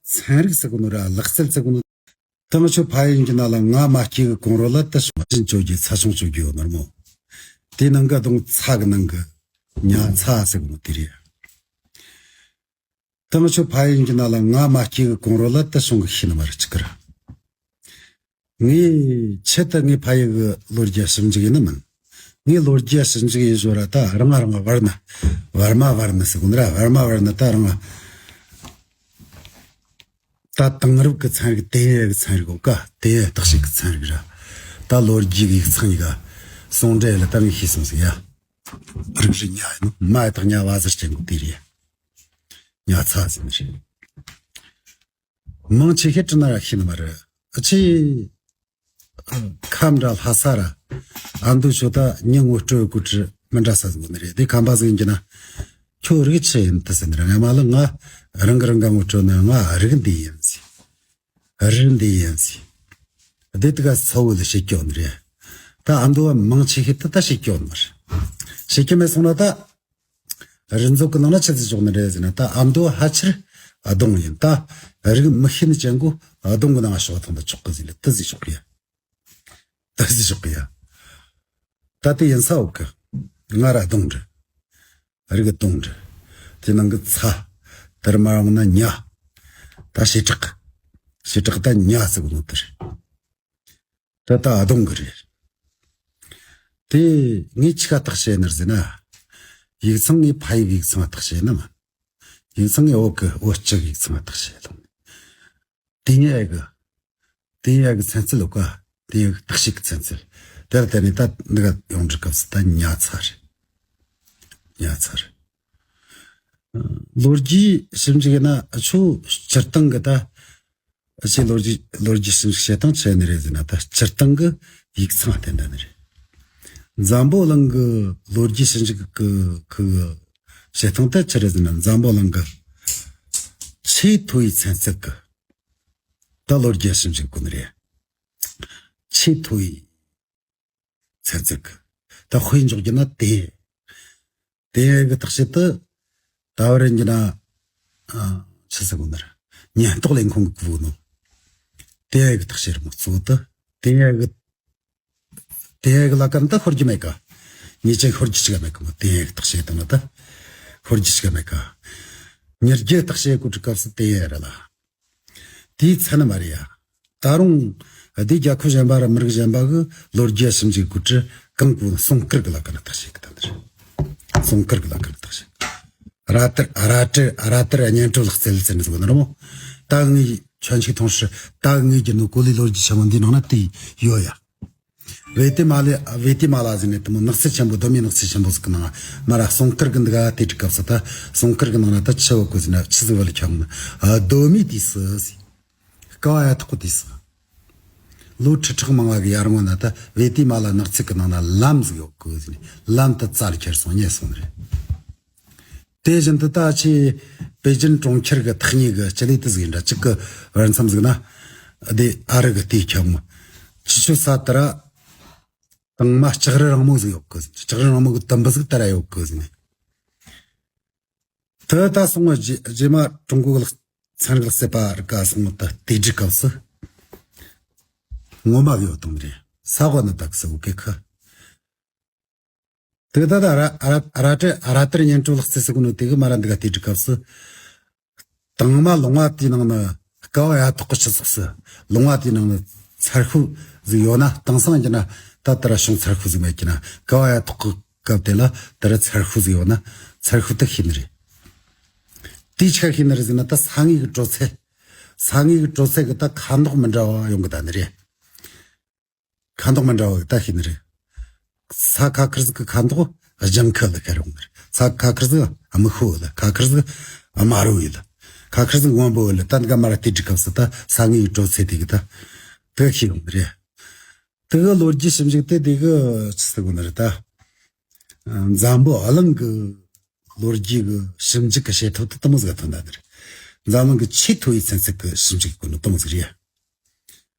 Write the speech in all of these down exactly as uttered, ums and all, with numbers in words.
ཚན་རིག་ཟེར་གོ་ནོ་ར་ལག་རྩལ་ཟེར་གོ་ནོ། ད་ང་ཆོ་ཕ་ཡུལ་གྱི་ནང་ལ་ང་མ་སྐྱེས་གི་གོང་རོལ་ལ་ད་ཤོང་ཅིན་བཅོ་རྒྱུ་ཚ་ཤོང་བཅོ་རྒྱུ་ཡོད་ནོ་ར་མོ། དེ་ནང་གི་གདོང་ཚ་གི་ནང་གི་ཉ་ཚ་ཟེར་གོ་ནོ་དེ་རེད། ད་ང་ཆོ་ཕ་ཡུལ་གྱི་ནང་ལ་ང་མ་སྐྱེས་གི་གོང་རོལ་ལ་ད་ཤོང་གི་ཤི་ནི་མ་རེད་ཅིག་གི་ར། ངའི་ཆེད་དུ་ངའི་ཕ་ཡུལ་གི་ལོ་རྒྱུས་ཞིབ་འཇུག་ཡིན་ནི་མིན། ངའི་ལོ་རྒྱུས་ཞིབ་འཇུག་ཡིན་ཞོར་ར་ད་རང་ང་རང་ང་བར་ན་བར་མ་བར་ན་ཟེར་གོ་ནི་ར་བར་མ་བར་ན་ད་རང་ང་ད་དེང་རབས་ཀྱི་ཚན་རིག་དེ་ཡས་ཀྱི་ཚན་རིག་གོ་ཀ་དེ་ཡས་བརྟག་དཔྱད་ཀྱི་ཚན་རིག་ར་ད་ལོ་རྒྱུས་ཀྱི་ཡིག་ཚང་ཡི་ག་ཟུང་འབྲེལ་ལ་ད་ངས་ཤེས་སོང་ཟེར་ཡ། རིག་རིག་ཉ་ཡིན་ནོ་མ་ཡི་དག་ཉ་བ་ཟེར་ཅན་གོ་དེ་རེད། ཉ་ཚ་ཟེར་ནི་རེད། མང་ཆེ་ཤེས་ཀྲི་ན་ར་ཤེས་ནི་མ་རེད། ཨ་ཆེ། ཁམས་ར་ལྷ་ས་ར། ཨ་མདོ་ཆོ་ད་ཉི་ངོ་སྤྲོད་གོ་ཁྲི་མི་འདྲ་ས་ཟིག་ནི་རེད། དེ་ཁམས་པ་ཟིག་ཡིན་གྱི་ན། ཁྱོད་རིགས་ཆི་ཡིན་ད་ཟེར་ནི་རེད། ང་མ་ལ་ང་རང་གི་རང་ག་ངོ་སྤྲོད་ན་ང་རིགས་འདི་ཡིན་ཟེར། རིགས་འདི་ཡིན་ཟེར། དེ་དག་ག་ས་བོ་ལ་བཤད་ཀྱོག་ནི་རེད། ད་ཨ་མདོ་བ་མང་ཆེ་ཤོས་ད་ད་བཤད་ཀྱོག་ནི་རེད། བཤད་ཀྱི་མེད་སོང་ན་ད། རིགས་འཛོག་གི་ནང་ན་ཆི་ཟིག་ཞོག་ནི་རེད་ཟེར་ན་ད་ཨ་མདོ་ཕལ་ཆེར་གདོང་ཡིན། ད་རིགས་མི་ཤེས་ནི་ཅན་གོ་གདོང་གི་ནང་ང་ཞོག་ཐང་ད་ཆོག་གི་ཟིག་ལ་ཏི་ཟིག་ཞོག་གི་ཡ། ཏི་ཟིག་ཞོག་གི་ཡ། ད་དེ་ཡིན་ས་འོག་གི་ང་ར་གདོང་འདྲི། རིགས་གདོང་འདྲི། དེ་ནང་གི་ཚ། དར་མ་རང་ན་ཉ། ད་བྱེ་བྲག་གི་བྱེ་བྲག་ད་ཉ་ཟིག་ནོ་དེ་རེད། དེ་ད་གདོང་གི་རེད། དེ་ངས་ཆི་ག་བརྟག་དཔྱད་ནི་རེད་ཟེར་ན། ཡིག་ཚང་ངས་ཕ་ཡུལ་ཡིག་ཚང་བརྟག་དཔྱད་ནི་མིན། ཡིག་ཚང་ངས་བོད་གི་བོད་སྤྱི་ཡིག་ཚང་བརྟག་དཔྱད་ལོ། དེ་ཡས་གི་དེ་ཡས་གི་ཚན་རྩལ་ལོ་ཀ་དེ་ཡས་གི་བརྟག་དཔྱད་གི་ཚན་རྩལ། དེར་བརྟེན་ནས་ད་འདི་ག་ཡོང་འབྲི་སྐབས་སུ་ད་ཉ་ཚ་རེད། ཉ་ཚ་རེད། ལོ་རྒྱུས་ཞིབ་འཇུག་ཡིན་ན་ཆོ་སྤྱིར་བཏང་གི་ད། ཨ་ཆེ་ལོ་རྒྱུས་ལོ་རྒྱུས་ཞིབ་འཇུག་བྱེད་སྟངས་ཆི་ནི་རེད་ཟེར་ན་ད་སྤྱིར་བཏང་གི་ཡིག་ཚང་བསྟན་ད་ནི་རེད། འཛམ་བུ་གླིང་གི་ལོ་རྒྱུས་ཞིབ་འཇུག་གི་གི་བྱེད་སྟངས་ད་ཆི་རེད་ཟེར་ན་འཛམ་བུ་གླིང་གི་ཆེས་མཐོ་བའི་ཚན་རྩལ་གི་ད་ལོ་རྒྱུས་ཞིབ་འཇུག་གོ་ནི་རེད། ཆེས་མཐོ་བའི་ཚན་རྩལ་གི་ད་དཔེ་འཇོག་རྒྱུ་ན་དེ། དེ་གི་བརྟག་དཔྱད་དུ་ད་བར་ཡིན་གྱི་ན། ཨ། ཆི་ཟེར་གོ་ནི་རེད། ཉེན་རྟོག་ལས་ཁུངས་གི་བུ་ནོ། དེ་གི་བརྟག་དཔྱད་རེད་མོ་གཙོ་བོ་དུ། དེ་གི་དེ་གི་ལ་ཀ་ན་ད་ཤོར་རྒྱུ་མེད་ཀ་ཉེས་ཆད་ཤོར་རྒྱུ་ཅིག་མེད་ཀ་མོ། དེ་གི་བརྟག་དཔྱད་དུ་ན་ད་ཤོར་རྒྱུ་ཅིག་མེད་ཀ་ཉེར་བརྒྱད་བརྟག་དཔྱད་གོ་སྒྲིག་སྐབས་སུ་དེ་ཡ་རེད་ལ། དེའི་ཚད་ནི་མ་རེད་ཡ། ད་རུང་། དེའི་རྒྱལ་ཁབ་གཞན་པ་ར་མི་རིགས་གཞན་པ་གི་ལོ་རྒྱུས་ཞིབ་འཇུག་གི་གྲུ་གང་གོ་སྲུང་སྐར་གི་ལ་ཀ་ན་བརྟག་དཔྱད་གི་ད་འདིར། སྲུང་སྐར་གི་ལ་ཀ་ན་བརྟག་དཔྱད། ར་ཏར་ར་ཏར་ར་ཏར་གཉན་ཁྲོད་ལག་རྩལ་ཟེར་ནི་ཟིག་ནི་ར་མོ། ད་ངའི་ཁྱོན་ཆིག་ཐོང་ཧྲི་ད་ངའི་རྒྱུ་ནོ་གོ་ལའི་ལོ་རྒྱུས་ཆེན་མོ་འདི་ནང་ན་དེ་ཡོད་ཡ། ཝེ་ཏི་མ་ལ་ཝེ་ཏི་མ་ལ་ཟེར་ནས་དེ་མོ་ནགས་ཚལ་ཆེན་པོ་གདོད་མའི་ནགས་ཚལ་ཆེན་པོ་ཟིག་གི་ནང་མ་ར་སྲུང་སྐར་གི་འདི་ག་དེ་དྲི་སྐབས་སུ་ད་སྲུང་སྐར་གི་ནང་ན་ད་ཆི་བ་གོ་ཟེར་ན་ཆི་ཟིག་བ་ལ་ཁྱབ་ན་གདོད་མའི་དུས་སུ་ཟེར། ཀ་བ་ཡ་ཐོག་གི་དུས་སུ། ལོ་ཁྲི་ཕྲག་མང་བ་གི་ཡར་སྔོན་ན་ད་ཝེ་ཏི་མ་ལ་ནགས་ཚལ་གི་ནང་ན་ལམ་ཟིག་ཡོད་གི་ཟེར་ནས་ལམ་དུ་རྩ་ལ་ཁྱེར་སོང་རྙེད་སོང་ནི་རེད། དེ་བཞིན་དུ་ད་ཆེ་པེ་ཅིན་གྲོང་ཁྱེར་གྱི་ཐག་ཉེ་གི་སྤྱི་ལེ་དུ་ཟིག་ཡིན་འདྲ་གཅིག་གི་བར་མཚམས་ཟིག་ན། དེ་ཨ་རི་གི་དེའི་ཁྱབ་མོ། ཆི་ཆོ་ས་དེ་ར། དང་མ་ལྕགས་རི་རིང་མོ་ཟིག་ཡོད་གི་ཟིག་ལྕགས་རི་རིང་མོ་གི་དུམ་བུ་ཟིག་དེ་ར་ཡོད་གི་ཟིག་ནས། དེ་ད་སོང་བ་རྗེས་རྗེས་མ་ཀྲུང་གོ་གི་ཚན་རིག་ལག་རྩལ་པ་རིག་ག་སོང་བ་ད་དེ་སྒྲིག་སྐབས་སུ། ངོ་མ་གི་ཡོད་དང་རེད་ས་གོ་ནི་ད་གི་སི་བོ་གེ་ཁི། དེ་ད་ད་ར་ར་ར་ཏྲ་ར་ཏར་གཉན་ཁྲོད་ལག་རྩལ་ཟེར་གོ་ནོ་དེ་གི་མ་ར་འདི་ག་དེ་སྒྲིག་སྐབས་སུ། དང་མ་ལུང་བ་དེའི་ནང་ན་ཀ་བ་ཡ་ཐོག་གི་སྤྱི་ཚོགས་སུ་ལུང་བ་དེའི་ནང་ན་ཚར་ཤུ་ཟིག་ཡོད་ན་དེང་སང་གི་ན་ད་ལྟ་ར་བྱུང་ཚར་ཤུ་ཟིག་མེད་ཀི་ན་ཀ་བ་ཡ་ཐོག་གི་སྐབས་དེ་ལ་ད་ར་ཚར་ཤུ་ཟིག་ཡོད་ན་ཚར་ཤུ་དེ་ཤེས་ནི་རེད། དེའི་ཆ་ཤེས་ནི་རེད་ཟེར་ན་ད་ས་ངོས་ཀྱི་དྲོད་ཚད། ས་ངོས་ཀྱི་དྲོད་ཚད་གི་ད་ཁ་མདོག་མི་འདྲ་བ་ཡོང་གི་ད་ནི་རེད། ཁ་མདོག་མི་འདྲ་བ་གི་ད་ཤེས་ནི་རེད། ས་ཁ་ཁར་ཟིག་གི་ཁ་མདོག་ལྗང་ཁུ་ལ་ཁ་རུང་ནི་རེད། ས་ཁ་ཁར་ཟིག་དམུ་ཤོ་ལ་ཁ་ཁར་ཟིག་དམར་བོ་ཡོད་ལ་ཁ་ཁར་ཟིག་སྔོན་པོ་ཡོད་ལ་ད་འདི་ག་མ་ར་དེ་སྒྲིག་སྐབས་སུ་ད་ས་ངོས་ཀྱི་དྲོད་ཚད་དེ་གི་ད་དེ་ཤེས་ཡོང་ནི་རེད། དེ་གི་ལོ་རྒྱུས་ཞིབ་འཇུག་དེ་དེ་གི་ཆི་ཟེར་གོ་ནི་རེད་ད། འཛམ་བུ་གླིང་གི་ལོ་རྒྱུས་གི་ཞིབ་འཇུག་གི་བྱེད་ཐབས་དེ་དེ་མོ་ཟིག་ཐོན་ད་ནི་རེད། འཛམ་གླིང་གི་ཆེས་མཐོ་བའི་ཚན་རྩལ་གི་ཞིབ་འཇུག་གི་གོ་ནི་དེ་མོ་ཟིག་རེད།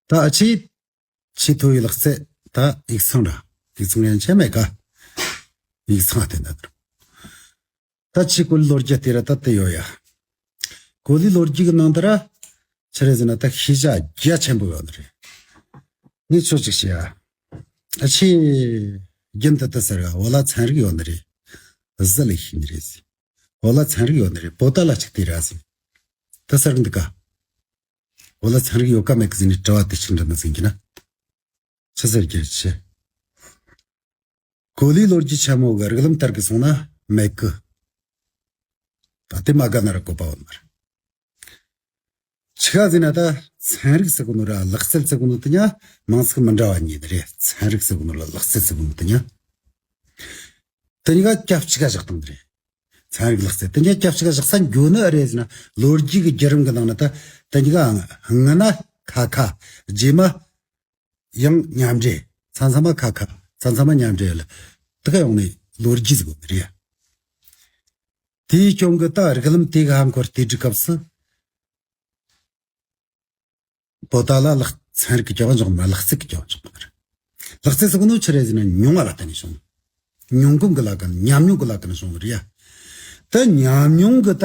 ད་ཨ་ཆེས་ཆེས་མཐོ་བའི་ལག་རྩལ་ད་ཡིག་ཚང་ར་ཡིག་ཚང་ཡན་ཆད་མེད་ཀ་ཡིག་ཚང་བསྟན་ད་དེར། ད་ཆེས་གོ་ལའི་ལོ་རྒྱུས་དེ་ར་ད་དེ་ཡོད་ཡ། གོ་ལའི་ལོ་རྒྱུས་ཀྱི་ནང་དུ་ར་ ཆི་རེད་ཟེར་ན་ད་ཤེས་བྱ་རྒྱ་ཆེན་པོ་ཡོད་ནི་རེད། ངས་ཁྱོད་ཅིག་བཤད་ཨ། ཨ་ཆེ། རྒྱུན་དུ་དུ་ཟེར་ག་འོ་ལ་ཚན་རིག་ཡོད་ནི་རེད། གཟི་ལས་ཤེས་ནི་རེད་ཟེར། འོ་ལ་ཚན་རིག་ཡོད་ནི་རེད། པོ་ཏ་ལ་ཅིག་དེ་ར་ཟེར། དུ་ཟེར་གི་འདུག་ག་འོ་ལ་ཚན་རིག་ཡོད་ག་མེད་གི་ཟེར་ནས་དྲི་བ་དེ་ཕྱིར་འདྲི་ནི་ཟིན་གྱི་ན། ཆི་ཟེར་གྱི་ཆི། གོ་ལའི་ལོ་རྒྱུས་ཆེན་མོ་གི་རིགས་ལམ་ལྟར་གི་སོང་ན་མེད་གི། ད་དེ་མ་དགའ་ན་ར་བཀོད་པ་འོ་མ་རེད། ཆི་ག་ཟེར་ན་ད་ཚན་རིག་ཟེར་གོ་ནོ་ར་ལག་རྩལ་ཟེར་གོ་ནོ་དེ་ཉ་མང་ཚིག་མི་འདྲ་བ་གཉིས་ནི་རེད། ཚན་རིག་ཟེར་གོ་ནོ་ལ་ལག་རྩལ་ཟེར་གོ་ནོ་དེ་ཉ་དེ་གཉིས་ཀ་སྐབས་གཅིག་ག་བཞག་སྟངས་དེ་རེད། ཚན་རིག་ལག་རྩལ་དེ་གཉིས་སྐབས་གཅིག་ག་བཞག་ས་འགྱོ་ནི་ཨ་རེད་ཟེར་ན་ལོ་རྒྱུས་ཀྱི་བརྒྱུད་རིམ་གྱི་ནང་ན་ད་དེ་གཉིས་ཀ་སྔ་ན་ཁ་ཁ་རྗེས་མ་ཡང་མཉམ་འདྲེས། མཚམས་མཚམས་མ་ཁ་ཁ་མཚམས་མཚམས་མ་མཉམ་འདྲེས་ལ་དེ་ག་ཡོང་ནས་ལོ་རྒྱུས་ཟེར་གོ་ནི་རེད། དེའི་རྐྱེན་གྱིས་ད་རིགས་ལམ་དེ་གི་ཧ་འཁོར་དེ་སྒྲིག་སྐབས་སུ། པོ་ཏ་ལ་ལག་ཚན་རིག་གི་སྐྱོན་འཇོག་མ་ལག་རྩལ་གྱི་སྐྱོན་འཇོག་པ་རེད། ལག་རྩལ་ཟེར་གོ་ནོ་ཆི་རེད་ཟེར་ན་མྱོང་བ་ལ་བརྟེན་ནས་བྱུང་། མྱོང་གོམས་ཀྱི་ལ་ཀ་ནས་ཉམས་མྱོང་གི་ལ་ཀ་ནས་བྱུང་བ་རེད་ཡ། ད་ཉམས་མྱོང་གི་ད་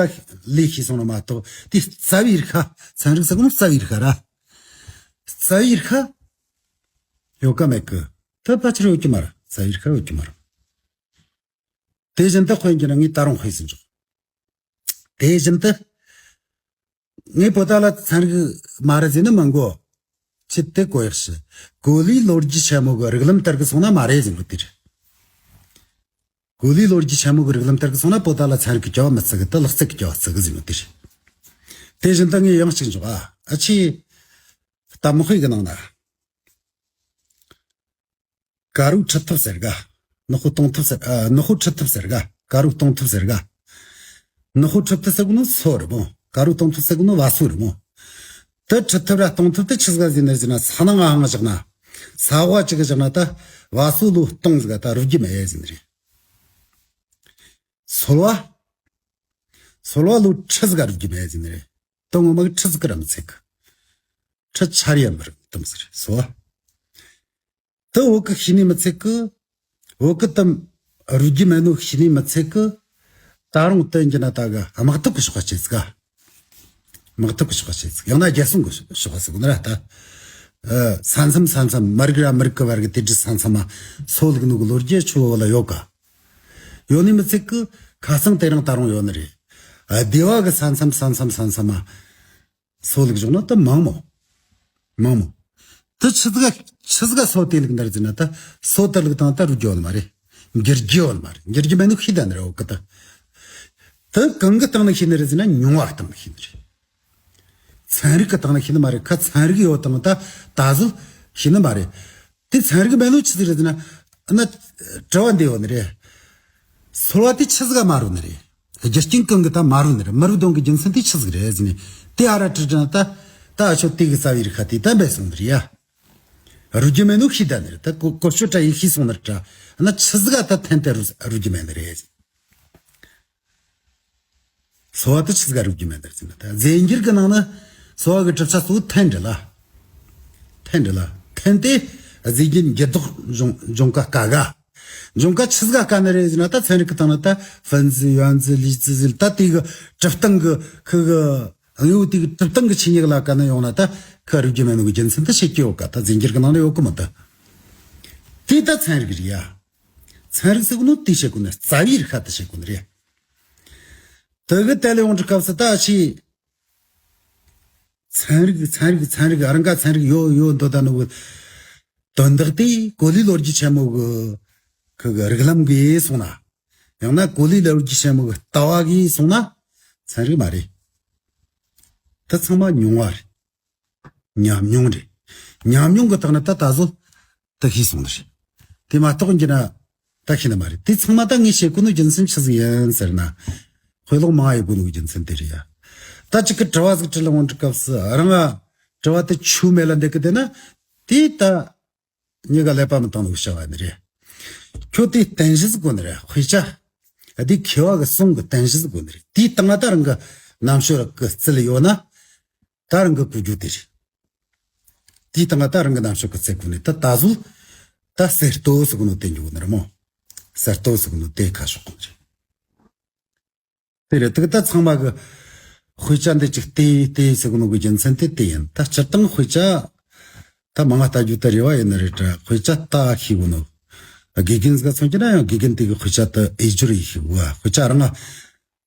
ལས་ཤེས་སོང་ན་མ་གཏོགས་དེ་རྩ་བའི་རིག་པ་ཚན་རིག་ཟེར་གོ་ནོ་རྩ་བའི་རིག་པ་ར། རྩ་བའི་རིག་པ་ཡོད་ག་མེད་གི་ད་ཕལ་ཆེར་ཡོད་ཀྱི་མ་རེད། རྩ་བའི་རིག་པ་ཡོད་ཀྱི་མ་རེད། དེ་བཞིན་དུ་དཔེ་འཇོག་ན་ངས་ད་རུང་དཔེ་ཟིན་འཇོག་དེ་བཞིན་དུ། ངས་པོ་ཏ་ལ་ཚན་རིག་མ་རེད་ཟེར་ན་མི་འགོ། ཆེད་དུ་གོ་ཡག་ཤི། གོ་ལའི་ལོ་རྒྱུས་ཆེན་མོ་གི་རིགས་ལམ་ལྟར་གི་སོང་ན་མ་རེད་ཟེར་གི་དེ་རེད། གོ་ལའི་ལོ་རྒྱུས་ཆེན་མོ་གི་རིགས་ལམ་ལྟར་གི་སོང་ན་པོ་ཏ་ལ་ཚན་རིག་གི་སྐྱོན་མི་བརྩི་གི་ད་ལག་རྩལ་གི་སྐྱོན་བརྩི་གི་ཟེར་གི་དེ་རེད། དེ་བཞིན་དུ་ངས་ཡང་གཅིག་འཇོག་ཨ། ཨ་ཆེ། གཏམ་དཔེ་གི་ནང་ན། དཀར་རོ་ཁྲིད་ཐབས་ཟེར་ག་ནག་པོ་གཏོང་ཐབས་ཟེར། ཨ། ནག་པོ་ཁྲིད་ཐབས་ཟེར་ག་དཀར་རོ་གཏོང་ཐབས་ཟེར་ག་ནག་པོ་ཁྲིད་ཐབས་ཟེར་གོ་ནོ་སོ་རེད་མོ། དཀར་རོ་གཏོང་ཐབས་ཟེར་གོ་ནོ་བ་སོ་རེད་མོ། དེ་ཁྲིད་ཐབས་ར་གཏོང་ཐབས་དེ་ཆི་ཟིག་ཟིན་ནི་ཟེར་ན་ས་ནང་ང་ཧང་བཞག་ན། ས་བ་ཅིག་གི་བཞག་ན་ད་བ་སོ་ལོ་གཏོང་ཟིག་ད་རུ་རྒྱུ་མེད་ཟིན་རེད། སོལ་བ། སོལ་བ་ལོ་ཁྲི་ཟིག་རུ་རྒྱུ་མེད་ཟིན་རེད། ད་ངོ་མ་གི་ཁྲི་ཟིག་གི་ར་མི་ཚད་གི་ཁྲི་ཆར་ཡ་མི་རུ་གཏོང་ཟིག་རེད་སོལ་བ། དེ་བོད་གི་ཤི་ནི་མི་ཚད་གི་བོད་གི་དམ་རུ་རྒྱུ་མེད་ནོ་ཤི་ནི་མི་ཚད་གི་ད་རུང་དོན་གྱི་ན་ད་གི་དམག་འཐབ་གི་ཤོག་ཁ་བྱེད་ཟིག་དམག་འཐབ་གི་ཤོག་ཁ་བྱེད་ཟིག་ཡང་ན་རྒྱལ་སྲུང་གི་ཤོག་ཁ་ཟིག་ན་ར་ད། ས་མཚམས་ས་མཚམས་མི་རིགས་ར་མི་རིགས་གི་བར་གི་དེ་འདྲི་ས་མཚམས་མ་སོ་ལུག་ནུ་གི་ལོ་རྒྱུས་ཆུ་བོ་ལ་ཡོད་ག་ཡོད་ནི་མི་ཚད་གི་ཁ་སང་དེ་རིང་ད་རུང་ཡོད་ནི་རེད། སྡེ་བ་གི་ས་མཚམས་ས་མཚམས་ས་མཚམས་མ། སོ་ལུག་བཞག་ན་ད་མང་མོ། མང་མོ། ད་ཆི་ཟིག་ཆི་ཟིག་སོ་དེ་ལུག་འདར་ཟིན་ན་ད་སོ་དེ་ལུག་དང་ད་རུ་རྒྱུ་ཡོད་མ་རེད། འགྱུར་རྒྱུ་ཡོད་མ་རེད། འགྱུར་རྒྱུ་མེད་ནུ་ཤི་ད་ནི་རེད་འོ་ཀི་ད། ད་གང་གི་སྟེང་ནས་ཤི་ནི་རེད་ཟེར་ན་མྱོང་བ་སྟེང་ནས་ཤི་ནི་རེད། ཚན་རིག་གི་སྟེང་ནས་ཤི་ནི་མ་རེད། ཁ་ཚན་རིག་ཡོད་དང་ད་ད་གཟོད་ཤི་ནི་མ་རེད། དེ་ཚན་རིག་མེད་ནོ་ཆི་ཟིག་རེད་ཟེར་ན། ན་དྲི་བ་འདི་ཡོད་ནི་རེད། སོལ་བ་དེ་ཆི་ཟིག་ག་མ་རུ་ནི་རེད། རྒྱུ་རྐྱེན་གང་གི་ད་མ་རུ་ནི་རེད། མ་རུ་དོན་གི་རྒྱུ་མཚན་དེ་ཆི་ཟིག་རེད་ཟེར་ནས་དེ་ཨ་ར་དྲི་དྲི་ན་ད་ད་ཨ་ཆོ་དེ་གི་རྩ་བའི་རིག་ཁ་དེ་ད་འབད་སོང་ནི་རེད་ཡ། རུ་རྒྱུ་མེད་ནོ་ཤི་ད་ནི་རེད། ད་གོ་གོ་ཤོ་དྲ་ཡི་ཤི་སོང་ནི་རེད་དྲ་ན་ཆི་ཟིག་ག་ད་ཐན་ཏེ་རུ་རུ་རྒྱུ་མེད་ནི་རེད། སོལ་བ་དེ་ཆི་ཟིག་རུ་རྒྱུ་མེད་ནི་རེད་ཟེར་ན་ད་རྫས་འགྱུར་གི་ནང་ན་སོལ་བ་གི་གྲུབ་ཆ་གཙོ་བོ་ཐན་འདྲི་ལ། ཐན་འདྲི་ལ་ཐན་དེ་རྫས་འགྱུར་འགྱུར་ལྡོག་འབྱུང་འབྱུང་ཀ་ཀ་ག་འབྱུང་ཀ་ཆི་ཟིག་ག་ཀ་ནི་རེད་ཟེར་ན་ད་ཚན་རིག་གི་སྟེང་ན་ད་ཧྥན་ཙི་ཡོན་ཙི་ལི་ཙི་ཟིལ་ད་དེ་གི་གྲུབ་སྟངས་གི་ཁི་གི་དངོས་པོ་དེ་གི་གྲུབ་སྟངས་གི་ཆོས་ཉིད་ལ་ཀ་ནི་ཡོང་ན་ད་ཁི་རུ་རྒྱུ་མེད་ནོ་གི་རྒྱུ་མཚན་ད་ཤེས་ཀྱི་ཡོད་ཀ་ད་རྫས་འགྱུར་གི་ནང་ན་ཡོད་གི་མོ་ད། དེ་ད་ཚན་རིག་རེད་ཡ། ཚན་རིག་ཟེར་གོ་ནོ་དེ་བཤད་གོ་ནི་རྩ་བའི་རིག་ཁ་དེ་བཤད་གོ་ནི་རེད། དེ་གི་དེ་ལས་ཡོང་དུས་སྐབས་སུ་ད་ཆི། ཚན་རིག་ཚན་རིག་ཚན་རིག་རང་ག་ཚན་རིག་ཡོད་ཡོད་འདོད་ད་ནོ་གི་དོན་དག་དེ་གོ་ལའི་ལོ་རྒྱུས་ཆེན་མོ་གི་ཁི་གི་རིགས་ལམ་གི་སོང་ན། ཡང་ན་གོ་ལའི་ལོ་རྒྱུས་ཆེན་མོ་གི་ལྟ་བ་གི་སོང་ན་ཚན་རིག་མ་རེད། ད་ཚང་མ་མྱོང་བ་རེད། ཉམས་མྱོང་རེད། ཉམས་མྱོང་གི་ཐོག་ནས་ད་ད་གཟོད་ད་ཤེས་སོང་ནི་རེད། དེ་མ་གཏོགས་འགྱུར་ན་ད་ཤེས་ནི་མ་རེད། དེ་ཚང་མ་ད་ངས་བཤད་གོ་ནོ་རྒྱུ་མཚན་ཆི་ཟིག་ཡིན་ཟེར་ན། དཔེ་ཀློག་མང་ཡོད་གོ་ནོ་རྒྱུ་མཚན་དེ་རེད་ཡ། ད་ཅིག་གི་དྲི་བ་ཟིག་དྲི་ལ་འོང་དུས་སྐབས་སུ་རང་ང་དྲི་བ་དེ་ཆུ་མེད་ལ་འདེགས་གི་བསྡད་ན། དེ་ད་ཉི་ག་ཀླད་པ་མི་བཏང་ནོ་བྱ་བ་ནི་རེད། ཁྱོད་དེ་རྟེན་གཞི་ཟིག་གོ་ནི་རེད་དཔེ་ཆ། དེ་མཁས་པ་གི་གསུང་གི་རྟེན་གཞི་ཟིག་གོ་ནི་རེད། དེའི་སྟེང་ང་ད་རང་གི་རྣམ་དཔྱོད་ར་གི་རྩལ་ཡོད་ན། ད་རང་གི་གོ་རྒྱུ་དེ་རེད། དེའི་སྟེང་ང་ད་རང་གི་རྣམ་དཔྱོད་ཀྱི་ཚད་གོ་ནས་ད་ད་གཟོད་ད་གསར་གཏོད་ཟེར་གོ་ནོ་དེ་འཇུག་ནི་རེད་མོ། གསར་གཏོད་ཟེར་གོ་ནོ་དེ་ཁ་ཕྱོགས་གོ་ནི་རེད། དེ་རེད་དེ་གི་ད་ཚང་མ་གི་ དཔེ་ཆ་འདི་ཅིག་བལྟས་བལྟས་ཟེར་གོ་ནོ་གི་རྒྱུ་མཚན་དེ་དེ་ཡིན། ད་སྤྱིར་བཏང་དཔེ་ཆ་ད་མང་ང་ལྟ་རྒྱུ་ད་རེ་བ་ཡིན་ནི་རེད་དྲ། དཔེ་ཆ་ལྟ་ཤེས་གོ་ནོ་དགེ་རྒན་ཟིག་མཚོན་གྱི་ན་ཡང་དགེ་རྒན་དེ་གི་དཔེ་ཆ་ད་ཨེ་སྦྱོར་ཡེ་ཤེས་བོ། དཔེ་ཆ་རང་ང་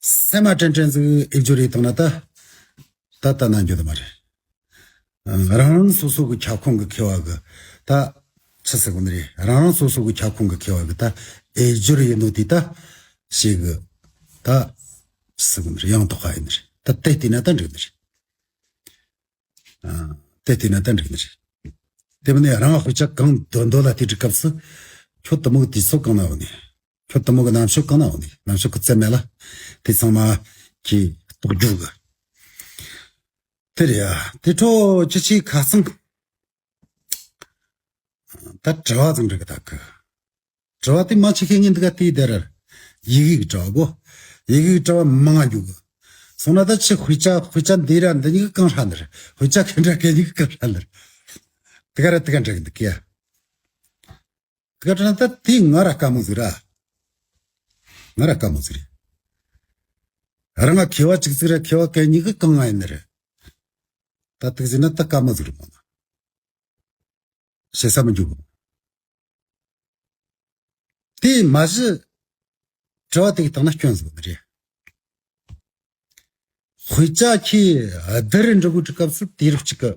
སེམས་མ་དྲན་དྲན་ཟིག་ཨེ་སྦྱོར་ཡེ་བཏང་ན་ད་ད་ལྟ་ན་འགྱོ་ད་མ་རེད། རང་རང་སོ་སོ་གི་ཁྱབ་ཁོངས་གི་མཁས་པ་གི་ད་ཆི་ཟེར་གོ་ནི་རེད། རང་རང་སོ་སོ་གི་ཁྱབ་ཁོངས་གི་མཁས་པ་གི་ད་ཨེ་སྦྱོར་ཡེ་ནོ་དེ་ད་ཞེ་གི་ད་ཆི་ཟེར་གོ་ནི་རེད། ཡང་དག་པ་ཡིན་ནི་རེད། ད་དེ་བལྟས་ན་ད་འགྲིག་ནི་རེད། ཨ། དེ་བལྟས་ན་ད་འགྲིག་ནི་རེད། དེ་མིན་ནས་རང་དཔེ་ཆ་གང་འདོད་འདོད་ལ་བལྟས་དུས་སྐབས་སུ་ཁྱོད་དེ་མོ་གི་དུས་ཚོད་གང་ན་ཡོད་ནི། ཁྱོད་དེ་མོ་གི་རྣམ་དཔྱོད་གང་ན་ཡོད་ནི། རྣམ་དཔྱོད་གི་རྩལ་མེད་ལ་དེ་ཚང་མ་གི་རྟོགས་རྒྱུ་གི། དེ་རེད་ཡ། དེ་འཕྲོ་ཅི་ཆེ་ཁ་སང་ད་དྲི་བ་ཙམ་འདྲི་གི་ད་གི། དྲི་བ་དེ་མང་ཆེ་ཤོས་ངས་འདི་ག་དེའི་དེ་ར་ཡི་གེ་གི་དྲི་བ་གོ། ཡི་གེ་གི་དྲི་བ་མང་ང་རྒྱུག་གི། སོང་ན་ད་ཆི་དཔེ་ཆ་དཔེ་ཆ་འདི་ར་འདི་གཉིས་ཀ་གང་ཧྲ་འདི་ར། དཔེ་ཆ་གན་འདྲ་གན་གཉིས་ཀ་གང་ཧྲ་འདི་ར། དེ་ག་ར་དེ་ག་འདྲ་གི་འདུག་གི་ཡ། དེ་ག་དྲན་ན་ད་དེ་ང་ར་དཀའ་མོ་ཟིག་ར། ང་ར་དཀའ་མོ་ཟིག་རེད། རང་ང་མཁས་པ་གཅིག་ཟིག་ར་མཁས་པ་གན་གཉིས་ཀ་གང་ང་ཡིན་ནི་རེད། ད་དེ་ཟིན་ན་ད་དཀའ་མོ་ཟིག་རེད་མོ་ན། བཤད་ས་མི་འཇུག་གི། དེ་མ་གཞི་དྲི་བ་དེ་གི་སྟེང་ན་སྐྱོན་ཟིག་ནི་རེད། དཔེ་ཆ་ཁྱེད་བསྡུར་འབྲི་གོ་དུས་སྐབས་སུ་དུས་རབས་གཅིག་གི་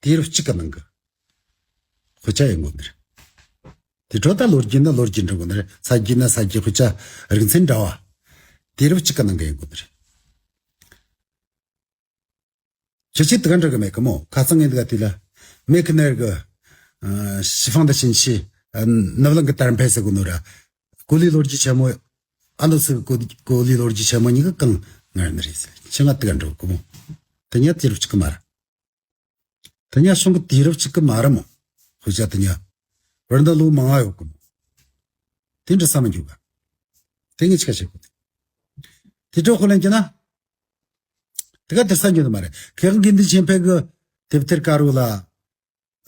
དུས་རབས་གཅིག་གི་ནང་གི་དཔེ་ཆ་ཡིན་དགོས་ནི་རེད། དེ་འཕྲོ་ད་ལོ་རྒྱུས་ནི་ལོ་རྒྱུས་འབྲི་དགོས་ནི་རེད། ས་རྒྱུས་ན་ས་རྒྱུས། དཔེ་ཆ་རིག་ཚན་འདྲ་བ་དུས་རབས་གཅིག་གི་ནང་གི་ཡིན་དགོས་ནི་རེད། ཁྱེད་ཆོས་དེ་ག་འདྲ་གི་མེད་གི་མོ། ཁ་སང་ངས་འདི་ག་དུས་ལ་མེ་ཁི་ནར་གི་ཨ་ཞི་ཧྥང་དང་ཞིན་ཆི་ཨ་ནུབ་གླིང་གི་དར་འཕེལ་ཟེར་གོ་ནོ་ར། གོ་ལའི་ལོ་རྒྱུས་ཆེན་མོ། ཨ་ནུ་སི་གི་གོ་གོ་ལའི་ལོ་རྒྱུས་ཆེན་མོ་གཉིས་ཀ་གང་ངར་ནི་རེད་ཟེར། ཁྱེད་ང་དེ་ག་འདྲ་གི་མོ། དེ་ཉ་དུས་རབས་གཅིག་གི་མ་ར། དེ་ཉ་གཞུང་གི་དུས་རབས་གཅིག་གི་མ་ར་མོ། དཔེ་ཆ་དེ་ཉ་བར་འདི་ལོ་མང་ང་ཡོད་གི་མོ། དེ་འདྲ་ས་མི་འཇུག་ག། དེ་ངས་ཆ་བྱེད་གོ། དེ་འདྲ་ཁོ་ལན་གྱི་ན། དེ་ག་དེར་ས་འཇུག་ནི་མ་རེད། མཁས་དབང་དགེ་འདུན་ཆོས་འཕེལ་གི་དེབ་ཐེར་དཀར་པོ་ལ།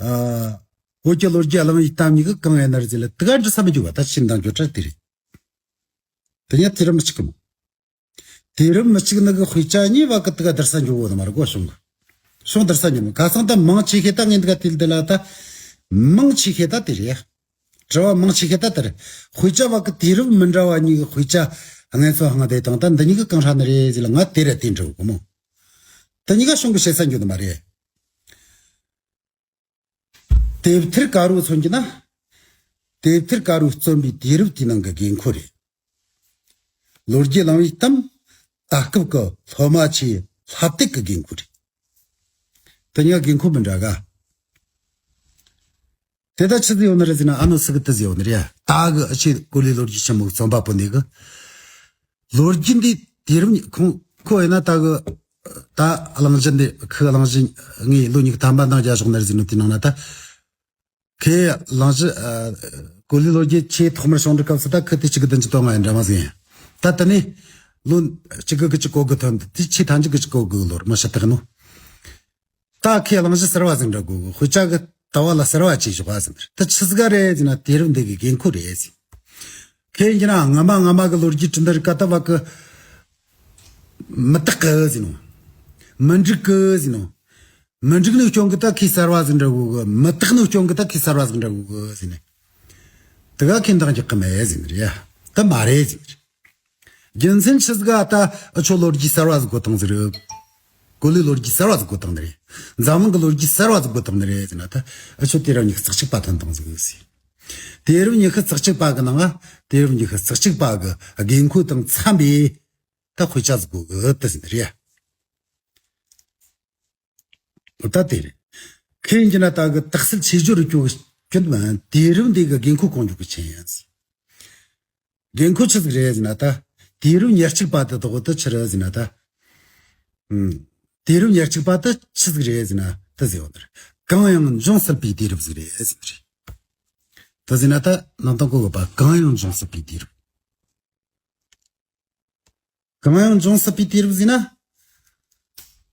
ཨ། བོད་ཀྱི་ལོ་རྒྱུས་གླེང་བའི་གཏམ་གཉིས་ཀ་གང་ཡིན་ན་རེད་ཟེར་ལ་དེ་ག་འདྲ་ས་མི་འཇུག་ག། ད་ཕྱིར་འདང་རྒྱུ་གྲ་དེ་རེད། དེ་ཉ་དུས་རབས་མི་གཅིག་གི་མོ། དུས་རབས་མི་གཅིག་ནི་གི་དཔེ་ཆ་གཉིས་བ་གི་དེ་ག་དེར་ས་འཇུག་གོ་ནི་མ་རེད་གོ། གཞུང་གི་གཞུང་དེར་ས་འཇུག་མོ། ཁ་སང་ད་མང་ཆེ་ཤོས་ད་ངས་འདི་ག་དུས་འདི་ལ་ད་མང་ཆེ་ཤོས་ད་དེ་རེད། དྲི་བ་མང་ཆེ་ཤོས་ད་དེ་རེད། དཔེ་ཆ་བ་གི་དུས་རབས་མི་འདྲ་བ་གཉིས་གི་དཔེ་ཆ་ངན་སོང་ཧང་དེ་དང་ད་འདི་གཉིས་ཀ་གང་ཧྲ་ནི་རེད་ཟེར་ལ་ང་དེ་ར་དེ་འདྲི་གོ་མོ། དེ་གཉིས་ཀ་གཞུང་གི་བཤད་ས་འཇུག་ནི་མ་རེད། དེབ་ཐེར་དཀར་པོ་མཚོན་གྱི་ན། དེབ་ཐེར་དཀར་པོས་རྩོམ་པའི་དུས་རབས་དེའི་ནང་གི་དགོས་མཁོ་རེད། ལོ་རྒྱུས་གླེང་བའི་གཏམ། ད་སྐབས་ཀྱི་སློབ་མ་ཆེ་ལྷ་བདེ་གི་དགོས་མཁོ་རེད། དེ་གཉིས་དགོས་མཁོ་མི་འདྲ་ག། དེ་ད་ཆི་ཟིག་ཡོད་ནི་རེད་ཟེར་ན་ཨ་ནུ་སི་གི་དེ་ཟིག་ཡོད་ནི་རེད། ད་གི་ཨ་ཆེ་གོ་ལའི་ལོ་རྒྱུས་ཆེན་མོ་གི་རྩོམ་པ་པོ་འདི་གི། ལོ་རྒྱུས་འདི་དུས་རབས་ཉི་ཁོང་ཁོ་ཡིན་ན་ད་གི་ད་གླེང་གཞི་འདི་ཁོའི་གླེང་གཞི་ངས་ལོ་ཉི་ཤུ་ཐམ་པ་འདང་རྒྱག་ཞོག་ནི་རེད་ཟེར་ནོ་དེ་ནང་ན་ད། ཁོས་གླེང་གཞི་ཨ་གོ་ལའི་ལོ་རྒྱུས་ཆེས་ཐོག་མར་བྱུང་འདྲི་སྐབས་སུ་ད་ཁོ་དེ་གཅིག་གི་བདུན་ཅུ་དོན་ལྔ་ཡིན་འདྲ་མ་ཟིན། ད་དེ་ནས་ལོ་གཅིག་གི་གཅིག་གོ་དགོས་ཐོན་དེ་ཆེས་མཐའ་མཇུག་གི་གཅིག་གོ་དགོས་ལོར་མ་ཤི་ཐག་ནོ། ད་ཁོས་གླེང་གཞི་གསར་བ་ཟིག་འདྲ་དགོས་གི། དཔེ་ཆ་གི་ལྟ་བ་ལ་གསར་བ་ཅིག་ཞོག་ཨ་ཟིན། ད་ཆི་ཟིག་ག་རེད་ཟེར་ན་དུས་རབས་འདི་གི་དགོས་མཁོ་རེད་ཟིན། ཁོས་ཡིན་གྱི་ན་སྔ་མ་སྔ་མ་གི་ལོ་རྒྱུས་བྲིས་འདི་རིགས་ཀ་ད་བ་གི་མི་རྟག་གི་ཟིན་ནོ། མི་འགྲིག་གི་ཟིན་ནོ། མི་འགྲིག་ནི་རྐྱེན་གི་ད་ཁོས་གསར་བ་ཟིག་འདྲ་དགོས་གི། མི་རྟག་ནི་རྐྱེན་གི་ད་ཁོས་གསར་བ་ཟིག་འདྲ་དགོས་གི་ཟེར་ནས། དེ་ག་ཁོས་འདང་རྒྱག་གི་མེད་ཟེར་ནི་རེད་ཡ། ད་མ་རེད་ཟེར་ནི་རེད། རྒྱུ་མཚན་ཆི་ཟིག་ག་ད་ཨ་ཆོ་ལོ་རྒྱུས་གསར་བ་ཟིག་དགོས་བཏང་ཟིག་རེད། གོ་ལའི་ལོ་རྒྱུས་གསར་བ་ཟིག་དགོས་བཏང་ནི་རེད། འཛམ་གླིང་གི་ལོ་རྒྱུས་གསར་བ་ཟིག་དགོས་བཏང་ནི་རེད་ཟེར་ན། ད་ཨ་ཆོ་དུས་རབས་ཉི་ཤུ་རྩ་གཅིག་པ་ཐོན་བཏང་ཟིག་ཟེར། དུས་རབས་ཉི་ཤུ་རྩ་གཅིག་པ་གི་ནང་ང་དུས་རབས་ཉི་ཤུ་རྩ་གཅིག་པ་གི་དགོས་མཁོ་དང་འཚམ་པའི་ད་དཔེ་ཆ་ཟིག་དགོས་གི་ད་ཟེར་ནི་རེད་ཡ། ད་དེ་རེད། ཁོས་ཡིན་གྱི་ན་ད་གི་དག་སེལ་ཆེ་སྦྱོར་རུ་སྐྱོད་སྐྱོད་མ་དུས་རབས་འདི་གི་དགོས་མཁོ་གང་མགྱོགས་གི་ཆེན་ཡང་ཟིན། དགོས་མཁོ་ཆི་ཟིག་རེད་ཟེར་ན་ད། དུས་རབས་ཉེར་གཅིག་པ་དེ་དག་དེ་ཆི་རེད་ཟེར་ན་ད། ཨུམ། དུས་རབས་ཉེར་གཅིག་པ་དེ་ཆི་ཟིག་རེད་ཟེར་ན་དེ་ཟེར་བ་ནི་རེད། གང་ཡང་འབྱུང་སྲིད་པའི་དུས་རབས་ཟིག་རེད་ཟེར་ནི་རེད། དེ་ཟེར་ན་ད་ནང་དོན་གོ་དགོས་པ། གང་ཡང་འབྱུང་སྲིད་པའི་དུས་རབས། གང་ཡང་འབྱུང་སྲིད་པའི་དུས་རབས་ཟེར་ན།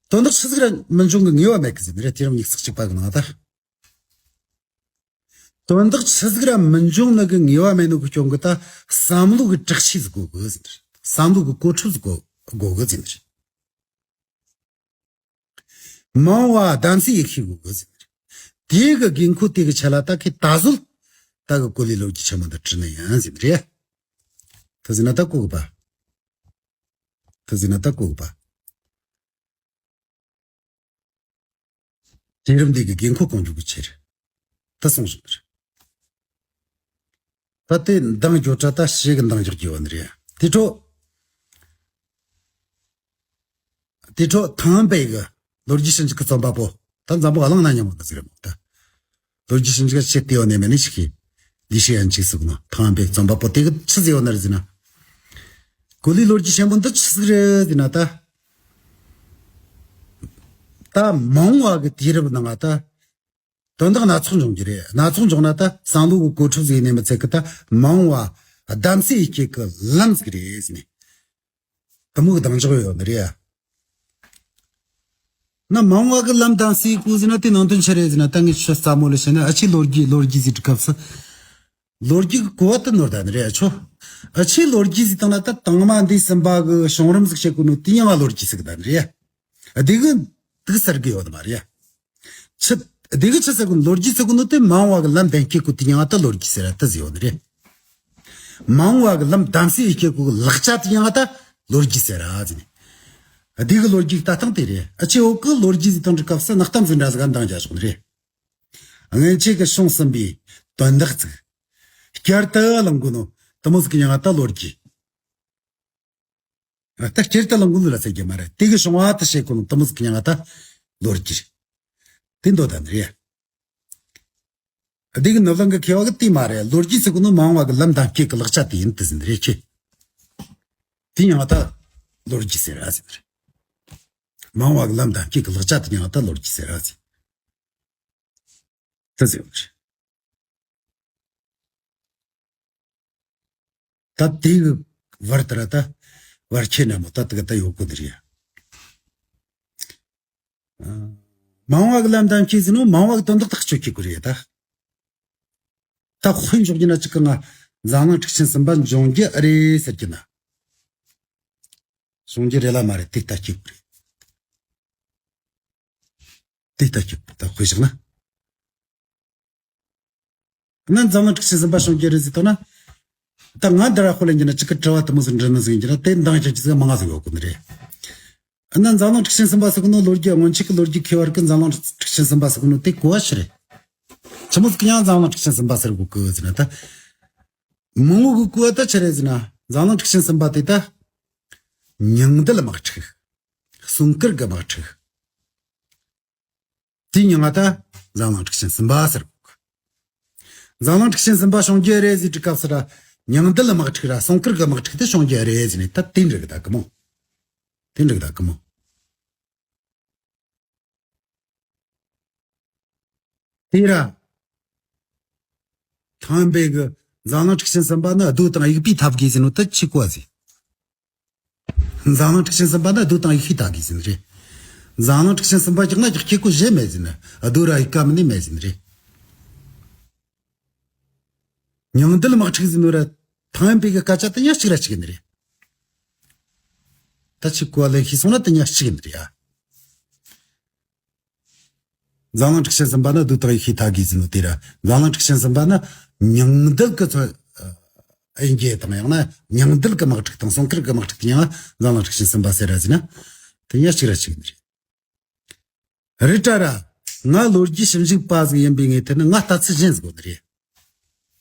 དོན་དག་ཆི་ཟིག་ར་མི་འབྱུང་གི་ངེས་པ་མེད་གི་ཟེར་ནི་རེད། དུས་རབས་ཉི་ཤུ་རྩ་གཅིག་པ་གི་ནང་ད། དོན་དག་ཆི་ཟིག་ར་མི་འབྱུང་ནི་གི་ངེས་པ་མེད་ནོ་གི་རྐྱེན་གི་ད་བསམ་བློ་གི་དྲག་ཤུགས་ཟིག་དགོས་གི་ཟེར་ནི་རེད། བསམ་བློ་གི་གོ་ཁྲབ་ཟིག་དགོས་དགོས་གི་ཟེར་ནི་རེད། མང་བ་གདམ་གསེས་ཡེ་ཤེས་དགོས་གི་ཟེར། དེ་གི་དགོས་མཁོ་དེ་གི་ཆ་ལ་ད་ཁོས་ད་གཟོད་ད་གི་གོ་ལའི་ལོ་རྒྱུས་ཆེན་མོ་འདི་བྲིས་ནི་ཡིན་ཟེར་རེད། ད་ཟེར་ན་ད་གོ་གི་པ། ད་ཟེར་ན་ད་གོ་གི་པ། དུས་རབས་འདི་གི་དགོས་མཁོ་སྐོང་རྒྱུ་གི་ཆེད་རེད། ད་གསུངས་བཞག་རེད། ད་དེ་འདང་རྒྱོ་ཁྲ་ད་ཞེ་གི་འདང་རྒྱག་རྒྱུ་བ་ནི་རེད། དེ་འཕྲོ། དེ་འཕྲོ་ཐང་པའི་གི་ལོ་རྒྱུས་ཞིབ་འཇུག་གི་རྩོམ་པ་པོ། ད་འཛམ་བུ་གླིང་ན་མཉམ་པོ་ད་ཟེར་མོ་ད། ལོ་རྒྱུས་ཞིབ་འཇུག་ཆེད་དེ་ཡོད་ནས་མེད་ནི་ཞིག་གིས། ལི་ཤི་ཡན་ཆིག་ཟེར་གི་ནོ་ཐང་པའི་རྩོམ་པ་པོ་དེ་གི་ཆི་ཟེར་ཡོད་ན་རེད་ཟེར་ན། གོ་ལའི་ལོ་རྒྱུས་ཆེན་པོ་འདི་ཆི་ཟིག་རེད་ཟེར་ན་ད། ད་མང་བ་གི་དུས་རབས་ནང་ང་ད། དོན་དག་སྣ་ཚོགས་འབྱུང་རྒྱུ་རེད། སྣ་ཚོགས་འབྱུང་ན་ད་བསམ་བློ་གི་གོ་ཁྲབ་ཟིག་ནས་མི་ཚད་གི་ད་མང་བ་གདམ་གསེས་ཡེ་ཤེས་གི་ལམ་ཟིག་རེད་ཟེར་ནས། དེ་མོ་གི་གདེང་འཇོག་ཡོད་ནི་རེད་ཡ། ན་མང་བ་གི་ལམ་གདམ་གསེས་གོ་ཟེར་ན་དེ་ནང་དོན་ཆི་རེད་ཟེར་ན། ད་ངས་ཆུ་རྩ་མོ་ལ་བཤད་ན་ཨ་ཆེ་ལོ་རྒྱུས་ལོ་རྒྱུས་ཟེར་གི་སྐབས་སུ། ལོ་རྒྱུས་གི་གོ་བ་དེ་ནོར་ད་ནི་རེད་ཆོ། ཨ་ཆེ་ལོ་རྒྱུས་ཟེར་བཏང་ན་ད་དང་མ་འདི་གསུམ་པ་གི་བྱུང་རིམ་ཟིག་བཤད་གོ་ནོ་དེ་ཡང་ང་ལོ་རྒྱུས་ཟེར་གི་ད་ནི་རེད། དེ་གི་དེ་གི་ཟེར་གི་ཡོད་མ་རེད། ཆི། དེ་གི་ཆི་ཟེར་གོ་ནོ་ལོ་རྒྱུས་ཟེར་གོ་ནོ་དེ་མང་བ་གི་ལམ་གདམ་གི་གོ་དེ་ཡང་ད་ལོ་རྒྱུས་ཟེར་ར་ད་ཟེར་ཡོད་ནི་རེད། མང་བ་གི་ལམ་གདམ་གསེས་ཡེ་ཤེས་གོ་གི་ལག་ཆ་དེ་ཡང་ད་ལོ་རྒྱུས་ཟེར་ར་ཟེར་ནས། དེ་གི་ལོ་རྒྱུས་ལྟ་སྟངས་དེ་རེད། ཨ་ཆེ་འོག་གི་ལོ་རྒྱུས་ཟེར་བཏང་དུས་སྐབས་སུ་ནག་གཏམ་ཟིག་འདྲ་ཟིག་ག་འདང་རྒྱག་ཆོག་ནི་རེད། སྔོན་ཆད་གི་བྱུང་ཟིན་པའི་དོན་དག་ཅིག་བསྐྱར་དུ་གླེང་གོ་ནོ་དེ་མོ་ཟིག་གི་ཡང་ད་ལོ་རྒྱུས། ད་བསྐྱར་དུ་གླེང་གོ་ནོ་ལ་ཟེར་རྒྱུ་མ་རེད། དེ་གི་བྱུང་བ་དེ་བཤད་གོ་ནོ་དེ་མོ་ཟིག་གི་ཡང་ད་ལོ་རྒྱུས་རེད། དེ་འདོད་ད་ནི་རེད། དེ་གི་ནུབ་གླིང་གི་མཁས་པ་གི་དེ་མ་རེད། ལོ་རྒྱུས་ཟེར་གོ་ནོ་མང་བ་གི་ལམ་གདམ་གི་གི་ལག་ཆ་དེ་ཡིན་དེ་ཟེར་ནི་རེད་ཁྱེད། དེ་ཡང་ད་ལོ་རྒྱུས་ཟེར་ར་ཟེར་ནི་རེད། མང་བ་གི་ལམ་གདམ་གི་གི་ལག་ཆ་དེ་ཡང་ད་ལོ་རྒྱུས་ཟེར་ར་ཟེར། དེ་ཟེར་བ་རེད། ད་དེ་གི་བར་དུ་ར་ད་བར་ཁྱེད་ན་མོ་ད་དེ་ག་ད་ཡོད་གོ་ནི་རེད། མང་བ་གི་ལམ་གདམ་གི་ཟེར་ནོ་མང་བ་གི་དོན་དག་ཐག་གཅོད་གི་གོ་རེད་ད། ད་དཔེ་འཇོག་རྒྱུ་ན་ཅིག་གི་ང་འཛམ་གླིང་འཁྲུག་ཆེན་གསུམ་པ་འབྱུང་རྒྱུ་ཨེ་རེད་ཟེར་གྱི་ན། འབྱུང་རྒྱུ་རེད་ལ་མ་རེད་དེ་ལྟ་སྐྱེ་དགོས་རེད། དེ་ལྟ་སྐྱེ་དགོས་ད་དཔེ་བཞག་ན། ན་འཛམ་གླིང་འཁྲུག་ཆེན་གསུམ་པ་བྱུང་རྒྱུ་རེད་ཟེར་ཐོག་ན། ད་ང་འདི་ར་ཧོ་ལེན་གྱི་ན་ཅིག་གི་དྲི་བ་དེ་མོ་ཟིག་འདྲི་ནི་ཟིག་ཡིན་གྱི་ན་དེ་འདང་རྒྱག་རྒྱུ་ཟིག་མང་ང་ཟིག་ཡོད་དགོས་ནི་རེད། ན་འཛམ་གླིང་འཁྲུག་ཆེན་གསུམ་པ་ཟེར་གི་ནོ་ལོ་རྒྱུས་སྔོན་ཆད་ཀྱི་ལོ་རྒྱུས་མཁས་པ་རིགས་ཀྱི་འཛམ་གླིང་འཁྲུག་ཆེན་གསུམ་པ་ཟེར་གི་ནོ་དེ་གོ་བ་ཞིག་རེད། ཆི་མོ་ཟིག་གི་ཡང་འཛམ་གླིང་འཁྲུག་ཆེན་གསུམ་པ་ཟེར་གོ་གི་ཟེར་ན་ད། མང་བོ་གི་གོ་བ་ད་ཆི་རེད་ཟེར་ན་འཛམ་གླིང་འཁྲུག་ཆེན་གསུམ་པ་དེ་ད། ཉིང་རྡུལ་དམག་འཁྲུག་གསུང་སྐུར་གི་དམག་འཁྲུག་དེའི་མིང་ང་ད་འཛམ་གླིང་འཁྲུག་ཆེན་གསུམ་པ་ཟེར་གོ། འཛམ་གླིང་འཁྲུག་ཆེན་གསུམ་པ་བྱུང་རྒྱུ་རེད་ཟེར་དུས་སྐབས་སུ་ར་ཉིང་རྡུལ་དམག་འཁྲུག་ར་གསུང་སྐུར་གི་དམག་འཁྲུག་དེ་བྱུང་རྒྱུ་རེད་ཟེར་ནས་ད་དེ་འགྲིག་གི་ད་གི་མོ། དེ་འགྲིག་གི་ད་གི་མོ། དེ་ར། ཐང་པའི་གི་འཛམ་གླིང་འཁྲུག་ཆེན་གསུམ་པ་ནི་རྡོ་དང་དབྱུག་པས་འཐབ་དགོས་ཟེར་ནོ་ད་ཆི་གོ་ཟེར། འཛམ་གླིང་འཁྲུག་ཆེན་གསུམ་པ་ནི་རྡོ་དང་དབྱུག་པས་འཐབ་དགོས་ཟེར་ནི་རེད། འཛམ་གླིང་འཁྲུག་ཆེན་གསུམ་པ་བཞག་ན་ཀྱག་ཀྱེ་གོ་གཞན་མེད་ཟེར་ནི་རྡོ་ར་དབྱུག་པ་མིན་ནི་མེད་ཟེར་ནི་རེད། ཉིང་རྡུལ་དམག་འཁྲུག་ཟེར་ནོ་ར་ཐང་པའི་གི་སྐད་ཆ་དེ་ཉག་གཅིག་ར་གཅིག་ཡིན་ནི་རེད། ད་ཆི་གོ་ལེ་ཤི་སོང་ན་དེ་ཉག་གཅིག་ཡིན་ནི་རེད་ཡ། འཛམ་གླིང་འཁྲུག་ཆེན་གསུམ་པ་ནི་རྡོ་དང་དབྱུག་པས་འཐབ་དགོས་ཟེར་ནོ་དེ་ར་འཛམ་གླིང་འཁྲུག་ཆེན་གསུམ་པ་ནི་ཉིང་རྡུལ་གི་ཚོ་ཨེ་འགྱེད་དང་ཡང་ན་ཉིང་རྡུལ་གི་དམག་འཁྲུག་དང་གསུང་སྐུར་གི་དམག་འཁྲུག་དེ་ཡང་འཛམ་གླིང་འཁྲུག་ཆེན་གསུམ་པ་ཟེར་ར་ཟེར་ན་དེ་ཉག་གཅིག་ར་གཅིག་ཡིན་ནི་རེད། རེད་དྲ་ར་ང་ལོ་རྒྱུས་ཞིབ་འཇུག་པ་ཟིག་ཡིན་པའི་ངོས་ཐད་ནས་ང་ལྟ་ཚུལ་གཞན་ཟིག་ཡོད་ནི་རེད།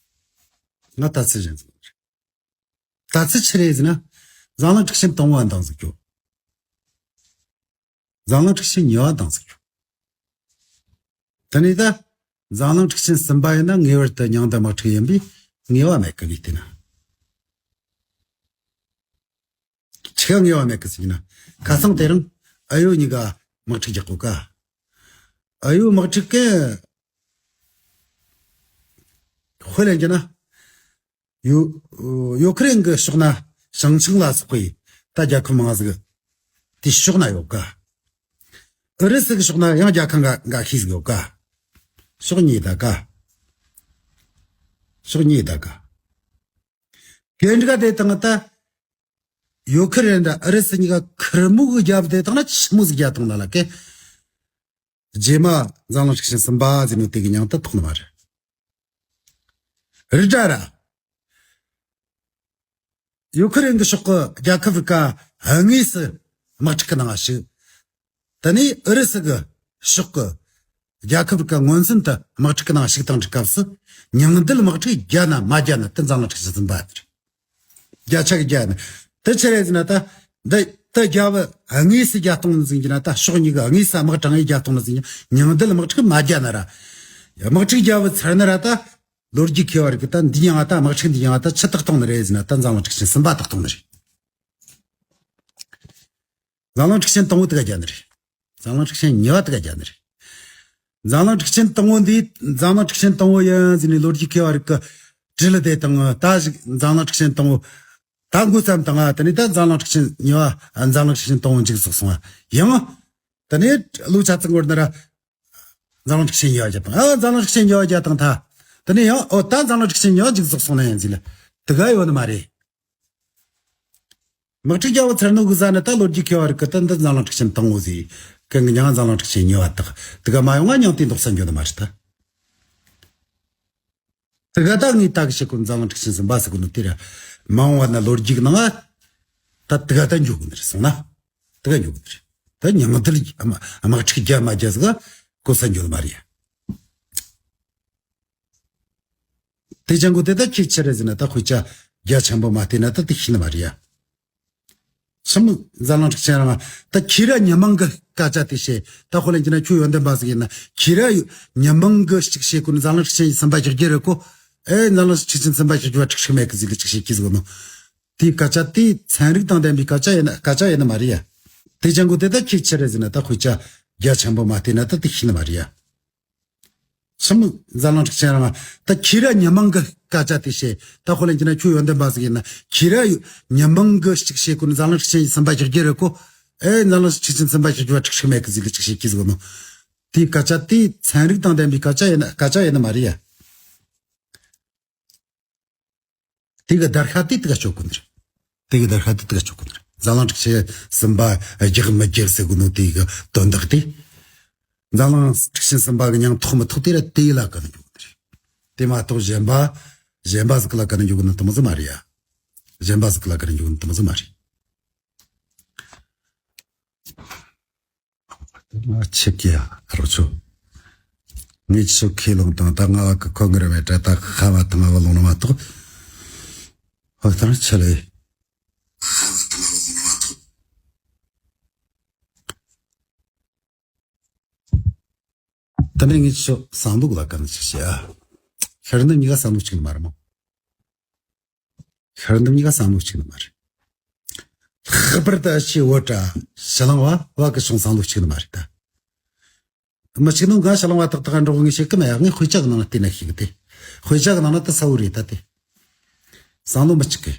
ང་ལྟ་ཚུལ་གཞན་ཟིག་ཡོད་ནི་རེད། ལྟ་ཚུལ་ཆི་རེད་ཟེར་ན། འཛམ་གླིང་འཁྲུག་ཆེན་དང་པོ་བ་འདང་ཟིག་ཡོད། འཛམ་གླིང་འཁྲུག་ཆེན་གཉིས་པ་འདང་ཟིག་ཡོད། དེ་ནས་ད། འཛམ་གླིང་འཁྲུག་ཆེན་གསུམ་པ་ཡིན་ན་ངེས་པར་དུ་ཉིང་རྡུལ་དམག་འཁྲུག་ཡིན་པས་ངེས་པ་མེད་གི་ངས་བལྟས་ན། ཆི་ག་ངེས་པ་མེད་གི་ཟེར་ན། ཁ་སང་དེ་རིང་ཨ་ཡོ་གཉིས་ཀ་དམག་འཁྲུག་རྒྱག་གོ་ཀ། ཨ་ཡོ་དམག་འཁྲུག་གི་དཔེ་ལེན་རྒྱུ་ན། ཡུ། ཡུ་ཁུ་རེན་གྱི་ཕྱོགས་ན་ཞིང་ཆེན་ལ་སོགས་པའི་ད་རྒྱལ་ཁབ་མང་ཟིག་དེའི་ཕྱོགས་ན་ཡོད་ཀ། ཨུ་རུ་སུ་གི་ཕྱོགས་ན་ཡང་རྒྱལ་ཁབ་འགའ་འགའ་ཤས་ཟིག་ཡོད་ཀ། ཕྱོགས་གཉིས་ད་ཀ། ཕྱོགས་གཉིས་ད་ཀ། གན་འདྲ་དེ་དང་ད། ཡུ་ཁུ་རེན་དང་ཨུ་རུ་སུ་གཉིས་ཀ་ཁུར་མུག་རྒྱབ་དེ་དང་ན་ཆི་མོ་ཟིག་རྒྱབ་དང་ལ་ལ་ཀེ། རྗེས་མ་འཛམ་གླིང་སྲོག་ཤིང་གསུམ་པ་ཟེར་ནོ་དེ་གི་མྱིང་དུ་ཐོགས་ནི་མ་རེད། རི་དྲ་ར། ཡུ་ཁུ་རེན་གྱི་ཕྱོགས་ཀྱི་རྒྱལ་ཁབ་རིགས་ཀ་དངོས་སུ་དམག་འཁྲུག་གི་ནང་ཞུགས། དེ་ནས་ཨུ་རུ་སུ་གི་ཕྱོགས་ཀྱི་རྒྱལ་ཁབ་རིགས་ཀ་མངོན་སུམ་དུ་དམག་འཁྲུག་གི་ནང་ཞུགས་བཏང་དུས་སྐབས་སུ། ཉིང་རྡུལ་དམག་འཁྲུག་རྒྱག་ན་མ་རྒྱག་ན་དེ་འཛམ་གླིང་སྲོག་ཤིང་གསུམ་པ་རེད། བརྒྱ་ཆ་གི་བརྒྱ་ནི། དེ་ཆི་རེད་ཟེར་ན་ད། འདི་ད་རྒྱལ་བུ་དངོས་སུ་རྒྱལ་སྟོང་ནི་ཟིན་གྱི་ན་ད་ཕྱོགས་གཉིས་ཀྱི་དངོས་སུ་དམག་དྲངས་ཡས་རྒྱལ་སྟོང་ནི་ཟིན་གྱི་ཉིང་རྡུལ་དམག་འཁྲུག་མ་རྒྱག་ན་ར། དམག་འཁྲུག་རྒྱལ་བུ་ཚར་ན་ར་ད། ལོ་རྒྱུས་མཁས་པ་རིགས་ཀྱི་ད་འདི་ཡང་ད་དམག་འཁྲུག་འདི་ཡང་ད་ཆི་ཐག་གཏོང་ནི་རེད་ཟེར་ན་ད་འཛམ་གླིང་སྲོག་ཤིང་གསུམ་པ་ཐག་གཏོང་ནི་རེད། འཛམ་གླིང་སྲོག་ཤིང་དང་པོ་དེ་ག་རྒྱག་ནི་རེད། འཛམ་གླིང་སྲོག་ཤིང་གཉིས་པ་དེ་ག་རྒྱག་ནི་རེད། འཛམ་གླིང་སྲོག་ཤིང་དང་པོ་འདི་འཛམ་གླིང་སྲོག་ཤིང་དང་པོ་ཡིན་ཟེར་ནས་ལོ་རྒྱུས་མཁས་པ་རིགས་ཀྱི་དྲིས་ལན་དེ་དང་ད་ཞིག་འཛམ་གླིང་སྲོག་ཤིང་དང་པོ། ད་འགོ་བརྩམས་དང་ཨ་དེ་ནས་ད་འཛམ་གླིང་སྲོག་ཤིང་གཉིས་པ་འཛམ་གླིང་སྲོག་ཤིང་དང་པོ་མཇུག་རྫོགས་སོང་ཨ། ཡང་། དེ་ནས་ལོ་ཆ་ཚང་འགོར་ན་ར། འཛམ་གླིང་སྲོག་ཤིང་གཉིས་པ་རྒྱག་དང་ཨ་འཛམ་གླིང་སྲོག་ཤིང་གཉིས་པ་རྒྱག་དང་ད། དེ་ནས་ཡང་ཨོ་ད་འཛམ་གླིང་སྲོག་ཤིང་གཉིས་པ་མཇུག་རྫོགས་སོང་ན་ཡང་ཟིག་ལ། དེ་ག་ཡོད་ནི་མ་རེད། དམག་འཁྲུག་རྒྱལ་བོ་ཚར་ནོ་གི་ཟ་ནི་ད་ལོ་རྒྱུས་མཁས་པ་རིགས་ཀྱི་ད་འདི་འཛམ་གླིང་སྲོག་ཤིང་དང་པོ་ཟིག་གན་གི་མྱིང་འཛམ་གླིང་སྲོག་ཤིང་གཉིས་པ་དག་དེ་ག་མ་ཡོང་ང་མྱིང་དེ་འདོགས་ས་འགྱོ་ནི་མ་རེད་ད། དེ་ག་ད་ངས་ད་གི་བཤད་གོ་འཛམ་གླིང་སྲོག་ཤིང་གསུམ་པ་ཟེར་གོ་ནོ་དེ་ར། མ་འོངས་པ་ན་ལོ་རྒྱུས་ཀྱི་ནང་ང་། ད་དེ་ག་ད་འགྱོ་གི་ནི་རེད་སོང་ན། དེ་ག་འགྱོ་གི་ནི་རེད། ད་མྱིང་དེ་ལ་དམག་འཁྲུག་རྒྱག་མ་རྒྱག་ཟིག་ག་གོ་ས་འགྱོ་ནི་མ་རེད་ཡ། དེ་ཅང་གོ་དེ་ད་ཁྱེད་ཆི་རེད་ཟེར་ན་ད་དཔེ་ཆ་རྒྱ་ཆེན་པོ་མ་བལྟས་ན་ད་དེ་ཤེས་ནི་མ་རེད་ཡ། ཆི་མོ་འཛམ་གླིང་སྲོག་ཤིང་རང་ད་ཁྱེད་ར་མྱི་མང་གི་སྐད་ཆ་དེ་བཤད་ད་ཁོ་ལ་ཡིན་ན་ཁྱོད་ཡོན་ཏན་པ་ཟིག་ཡིན་ན་ཁྱེད་ར་མྱི་མང་གི་གཅིག་བཤད་གོ་ནི་འཛམ་གླིང་སྲོག་ཤིང་གསུམ་པ་རྒྱག་རྒྱུ་རེད་གོ། ཨེ་འཛམ་གླིང་སྲོག་ཤིང་གསུམ་པ་རྒྱག་རྒྱུ་བ་ཁྲིག་ཁྲིག་མེད་གི་ཟིག་ལ་གཅིག་བཤད་གི་ཟིག་ནོ། དེའི་སྐད་ཆ་དེ་ཚན་རིག་དང་ལྡན་པའི་སྐད་ཆ་ཡིན་ན་སྐད་ཆ་ཡིན་ནི་མ་རེད་ཡ། དེ་ཅང་གོ་དེ་ད་ཁྱེད་ཆི་རེད་ཟེར་ན་ད་དཔེ་ཆ་རྒྱ་ཆེན་པོ་མ་བལྟས་ན་ད་དེ་ཤེས་ནི་མ་རེད་ཡ། ཆི་མོ་འཛམ་གླིང་སྲོག་ཤིང་རང་ད་ཁྱེད་ར་མྱི་མང་གི་སྐད་ཆ་དེ་བཤད་ད་ཁོ་ལ་ཡིན་ན་ཁྱོད་ཡོན་ཏན་པ་ཟིག་ཡིན་ན་ཁྱེད་ར་མྱི་མང་གི་གཅིག་བཤད་གོ་ནི་འཛམ་གླིང་སྲོག་ཤིང་གསུམ་པ་རྒྱག་རྒྱུ་རེད་གོ། ཨེ་འཛམ་གླིང་སྲོག་ཤིང་གསུམ་པ་རྒྱག་རྒྱུ་བ་ཁྲིག་ཁྲིག་མེད་གི་ཟིག་ལ་གཅིག་བཤད་གི་ཟིག་ནོ། དེའི་སྐད་ཆ་དེ་ཚན་རིག་དང་ལྡན་པའི་སྐད་ཆ་ཡིན་ན་སྐད་ཆ་ཡིན་ནི་མ་རེད་ཡ། དེ་གི་བརྡར་ཤ་དེ་དེ་ག་གཅོད་གོ་ནི་རེད། དེ་གི་བརྡར་ཤ་དེ་དེ་ག་གཅོད་གོ་ནི་རེད། འཛམ་གླིང་སྲོག་ཤིང་གསུམ་པ་རྒྱག་མི་རྒྱག་ཟེར་གོ་ནོ་དེ་གི་དོན་དག་དེ། འཛམ་གླིང་སྲོག་ཤིང་གསུམ་པ་གི་མྱིང་ཐོགས་མི་ཐོགས་དེ་ར་དེ་ལ་ག་ནས་འཇུག་གི་རེད། དེ་མ་གཏོགས་གཞན་པ། གཞན་པ་ཟིག་ལ་ག་ནས་འཇུག་གི་ནི་དེ་མོ་ཟིག་མ་རེད་ཡ། གཞན་པ་ཟིག་ལ་ག་ནས་འཇུག་གི་ནི་དེ་མོ་ཟིག་མ་རེད། ང་ཆི་གི་ཡ་རོ་ཆོ། ངས་ཆོ་ཁས་ལོང་དང་ད་ང་བ་གི་ཁོ་ངར་བའི་གྲ་ད་ཁ་བ་དང་ང་བ་ལོང་ན་མ་གཏོགས། ཧོ་ད་ཆི་ལེ། ད་ནི་ངས་ཆོ་བསམ་བློ་ལ་ག་ནས་ཆི་ཤི་ཨ། ཤར་ནི་གཉིས་ཀ་བསམ་བློ་གཅིག་ནི་མ་རེད་མོ། ཤར་འདམ་གཉིས་ཀ་བསམ་བློ་གཅིག་ནི་མ་རེད། ལྷག་པར་དུ་ཨ་ཆེ་བོ་ཏྲ་ཕྱི་གླང་བ་བ་གི་བྱུང་བསམ་བློ་གཅིག་ནི་མ་རེད་ད། མི་གཅིག་ནི་ང་ཕྱི་གླང་བ་ཏག་ཏག་འགྲོ་ངེས་ཤེས་ཀི་མེད་ཡ། ངས་དཔེ་ཆ་གི་ནང་ལ་བལྟས་ན་ཤེས་གི་དེ། དཔེ་ཆ་གི་ནང་ལ་ད་གསལ་བོ་རེད་ད་དེ། བསམ་བློ་མི་གཅིག་གི།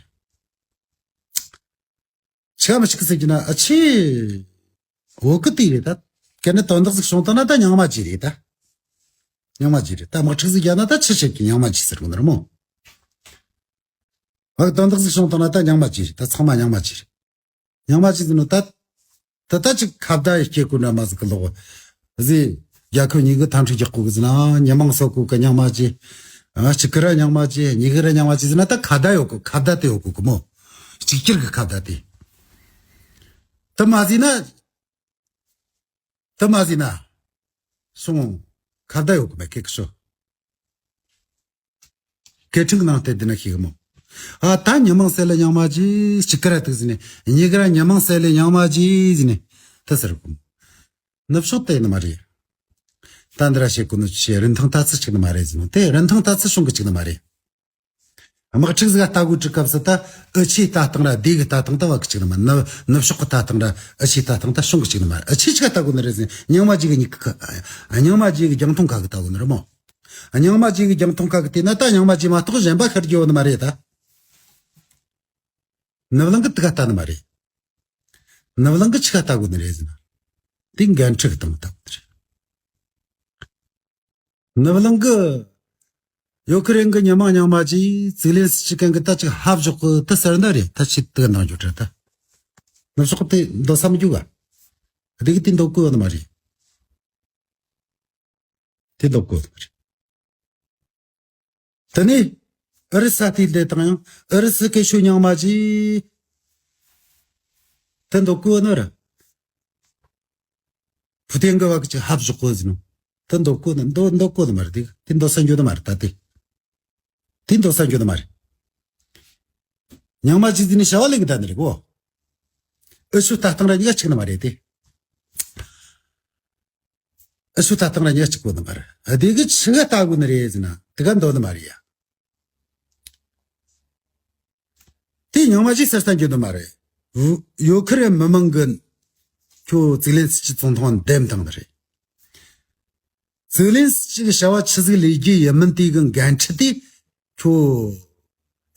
ཆ་མི་གཅིག་གི་ཟེར་གྱི་ན་ཨ་ཆེ། བོད་གི་དེ་རེད་ད། གལ་ནི་དོན་དག་ཟིག་བྱུང་བཏང་ན་ད་རྙིང་མ་ཅིག་རེད་ད། རྙིང་མ་ཅིག་རེད་ད། དམག་འཁྲུག་ཟིག་རྒྱག་ན་ད་ཆི་བྱེད་ཀྱི་རྙིང་མ་ཅིག་ཟེར་གོ་ནི་རེད་མོ། ཨ་དོན་དག་ཟིག་བྱུང་བཏང་ན་ད་རྙིང་མ་ཅིག་རེད་ད། ཚང་མ་རྙིང་མ་ཅིག་རེད། རྙིང་མ་ཅིག་ཟེར་ནོ་ད། ད་ད་ཅིག་ཁ་བརྡ་ཡི་སྐྱེ་དགོས་འདྲ་མ་ཟིག་གི་ལོག་ཟིག་རྒྱལ་ཁབ་གཉིས་ཀྱི་འཐབ་འཁྲུག་རྒྱག་གོ་གི་ཟེར་ན་མྱི་མང་གསོད་གོ་གི་རྙིང་མ་ཅིག་ཨ་གཅིག་གི་ར་རྙིང་མ་ཅིག་གཉིས་ཀྱི་ར་རྙིང་མ་ཅིག་ཟེར་ན་ད་ཁ་བརྡ་ཡོད་གོ། ཁ་བརྡ་དེ་ཡོད་གོ་གི་མོ། གཅིག་གྱུར་གི་ཁ་བརྡ་དེ། དེ་མ་ཟིན་ན། དེ་མ་ཟིན་ན། སོང་། ཁ་བརྡ་ཡོད་གི་མེད་ཀི་ཤོ། སྐད་འཕྲིན་གི་ནང་བལྟས་བསྡད་ན་ཤེས་གི་མོ། ཨ་ད་མྱི་མང་བསད་ལ་རྙིང་མ་ཅིག་གཅིག་གི་ར་དུག་ཟིན་ནས་གཉིས་ཀ་ར་མྱི་མང་བསད་ལ་རྙིང་མ་ཅིག་ཟིན་ནས་དེ་ཟེར་གོ་མོ། ནུབ་ཕྱོགས་དེ་ནི་མ་རེད། ད་འདི་ར་བཤད་གོ་ནོ་ཆེ་རིན་ཐང་ལྟ་ཚུལ་གཅིག་ནི་མ་རེད་ཟིན་ནོ་དེ་རིན་ཐང་ལྟ་ཚུལ་བྱུང་གི་གཅིག་ནི་མ་རེད། དམག་འཁྲུག་ཟིག་ལྟ་དགོས་དུས་སྐབས་སུ་ད་ཨུ་ཆོའི་ལྟ་སྟངས་ར་སྡེ་གི་ལྟ་སྟངས་ད་བ་གི་གཅིག་ནི་མ། ནུབ་ནུབ་ཕྱོགས་གི་ལྟ་སྟངས་ར་ཨུ་ཆོའི་ལྟ་སྟངས་ད་བྱུང་གི་གཅིག་ནི་མ་རེད། ཨུ་ཆོས་ཆི་ག་ལྟ་དགོས་ནི་རེད་ཟེར་ན་རྙིང་མ་ཅིག་གི་མྱིག་གི་རྙིང་མ་ཅིག་གི་རྒྱང་མཐོང་ཁ་གི་ལྟ་དགོས་ནི་རེད་མོ། རྙིང་མ་ཅིག་གི་རྒྱང་མཐོང་ཁ་གི་བལྟས་ན་ད་རྙིང་མ་ཅིག་མ་གཏོགས་གཞན་པ་ཤར་རྒྱུ་ཡོད་ནི་མ་རེད་ད། ནུབ་གླིང་གི་དེ་ག་ལྟ་ནི་མ་རེད། ནུབ་གླིང་གི་ཆི་ག་ལྟ་དགོས་ནི་རེད་ཟེར་ན། དེ་འགན་འཁྲི་གི་སྟེང་ལྟ་དགོས་ནི་རེད། ནུབ་གླིང་གི་ཡོ་ཁི་རན་གི་མྱི་མང་རྙིང་མ་ཅིག་རྩིས་ལེན་སྲིད་ཇུས་མཁན་གི་ད་ཅིག་ཧབ་ཞོག་གི་དེ་ཟེར་ན་རེད། ད་ཆི་དེ་ག་འདང་རྒྱུ་དྲན་ད། ནུབ་ཕྱོགས་དེ་འདོད་ས་མི་རྒྱུག་ག་དེ་གི་དེ་འདོད་གི་ཡོད་ནི་མ་རེད། དེ་འདོད་གོ་ནི་མ་རེད། དེ་ནས་ཨུ་རུ་སུ་དེ་འདེད་དང་ཡང་ཨུ་རུ་སུ་སྐད་ཤོད་རྙིང་མ་ཅིག་དེ་འདོད་གོ་ནི་རེད། ཕུ་ཏིན་གི་བ་གི་ཅིག་ཧབ་ཞོག་གོ་ཟིན་ནོ། དེ་འདོད་གོ་ནི་འདོད་འདོད་གོ་ནི་མ་རེད། དེ་དེ་འདོད་ས་འགྱོ་ནི་མ་རེད། ད་དེ་དེ་འདོད་ས་འགྱོ་ནི་མ་རེད། རྙིང་མ་ཅིག་ཟིན་ནི་བྱ་བ་ལས་གི་ད་ནི་རེད་གོ། ཨུ་ཆུ་ལྟ་སྟངས་ར་གཉིས་ཀ་གཅིག་ནི་མ་རེད་དེ། ཨུ་ཆུ་ལྟ་སྟངས་ར་གཉིས་ཀ་གཅིག་གོ་ནི་མ་རེད། དེ་གི་ཆི་ག་ལྟ་གོ་ནི་རེད་ཟེར་ན་དེ་ག་འདོད་ནི་མ་རེད་ཡ། དེ་རྙིང་མ་ཅིག་ཟེར་ས་འགྱོ་ནི་མ་རེད། ཡུ་ཡུ་ཁུ་རེན་མི་མང་གི་ཁྱོད་ཙི་ལིན་སི་ཀི་ཙོང་ཐུང་འདེམས་བཏང་ནི་རེད། ཙི་ལིན་སི་ཀི་གི་བྱ་བ་ཆི་ཟིག་ལས་རྒྱུ་ཡིན་མིན་དེ་གི་འགན་འཁྲི་དེ་ཁྱོད་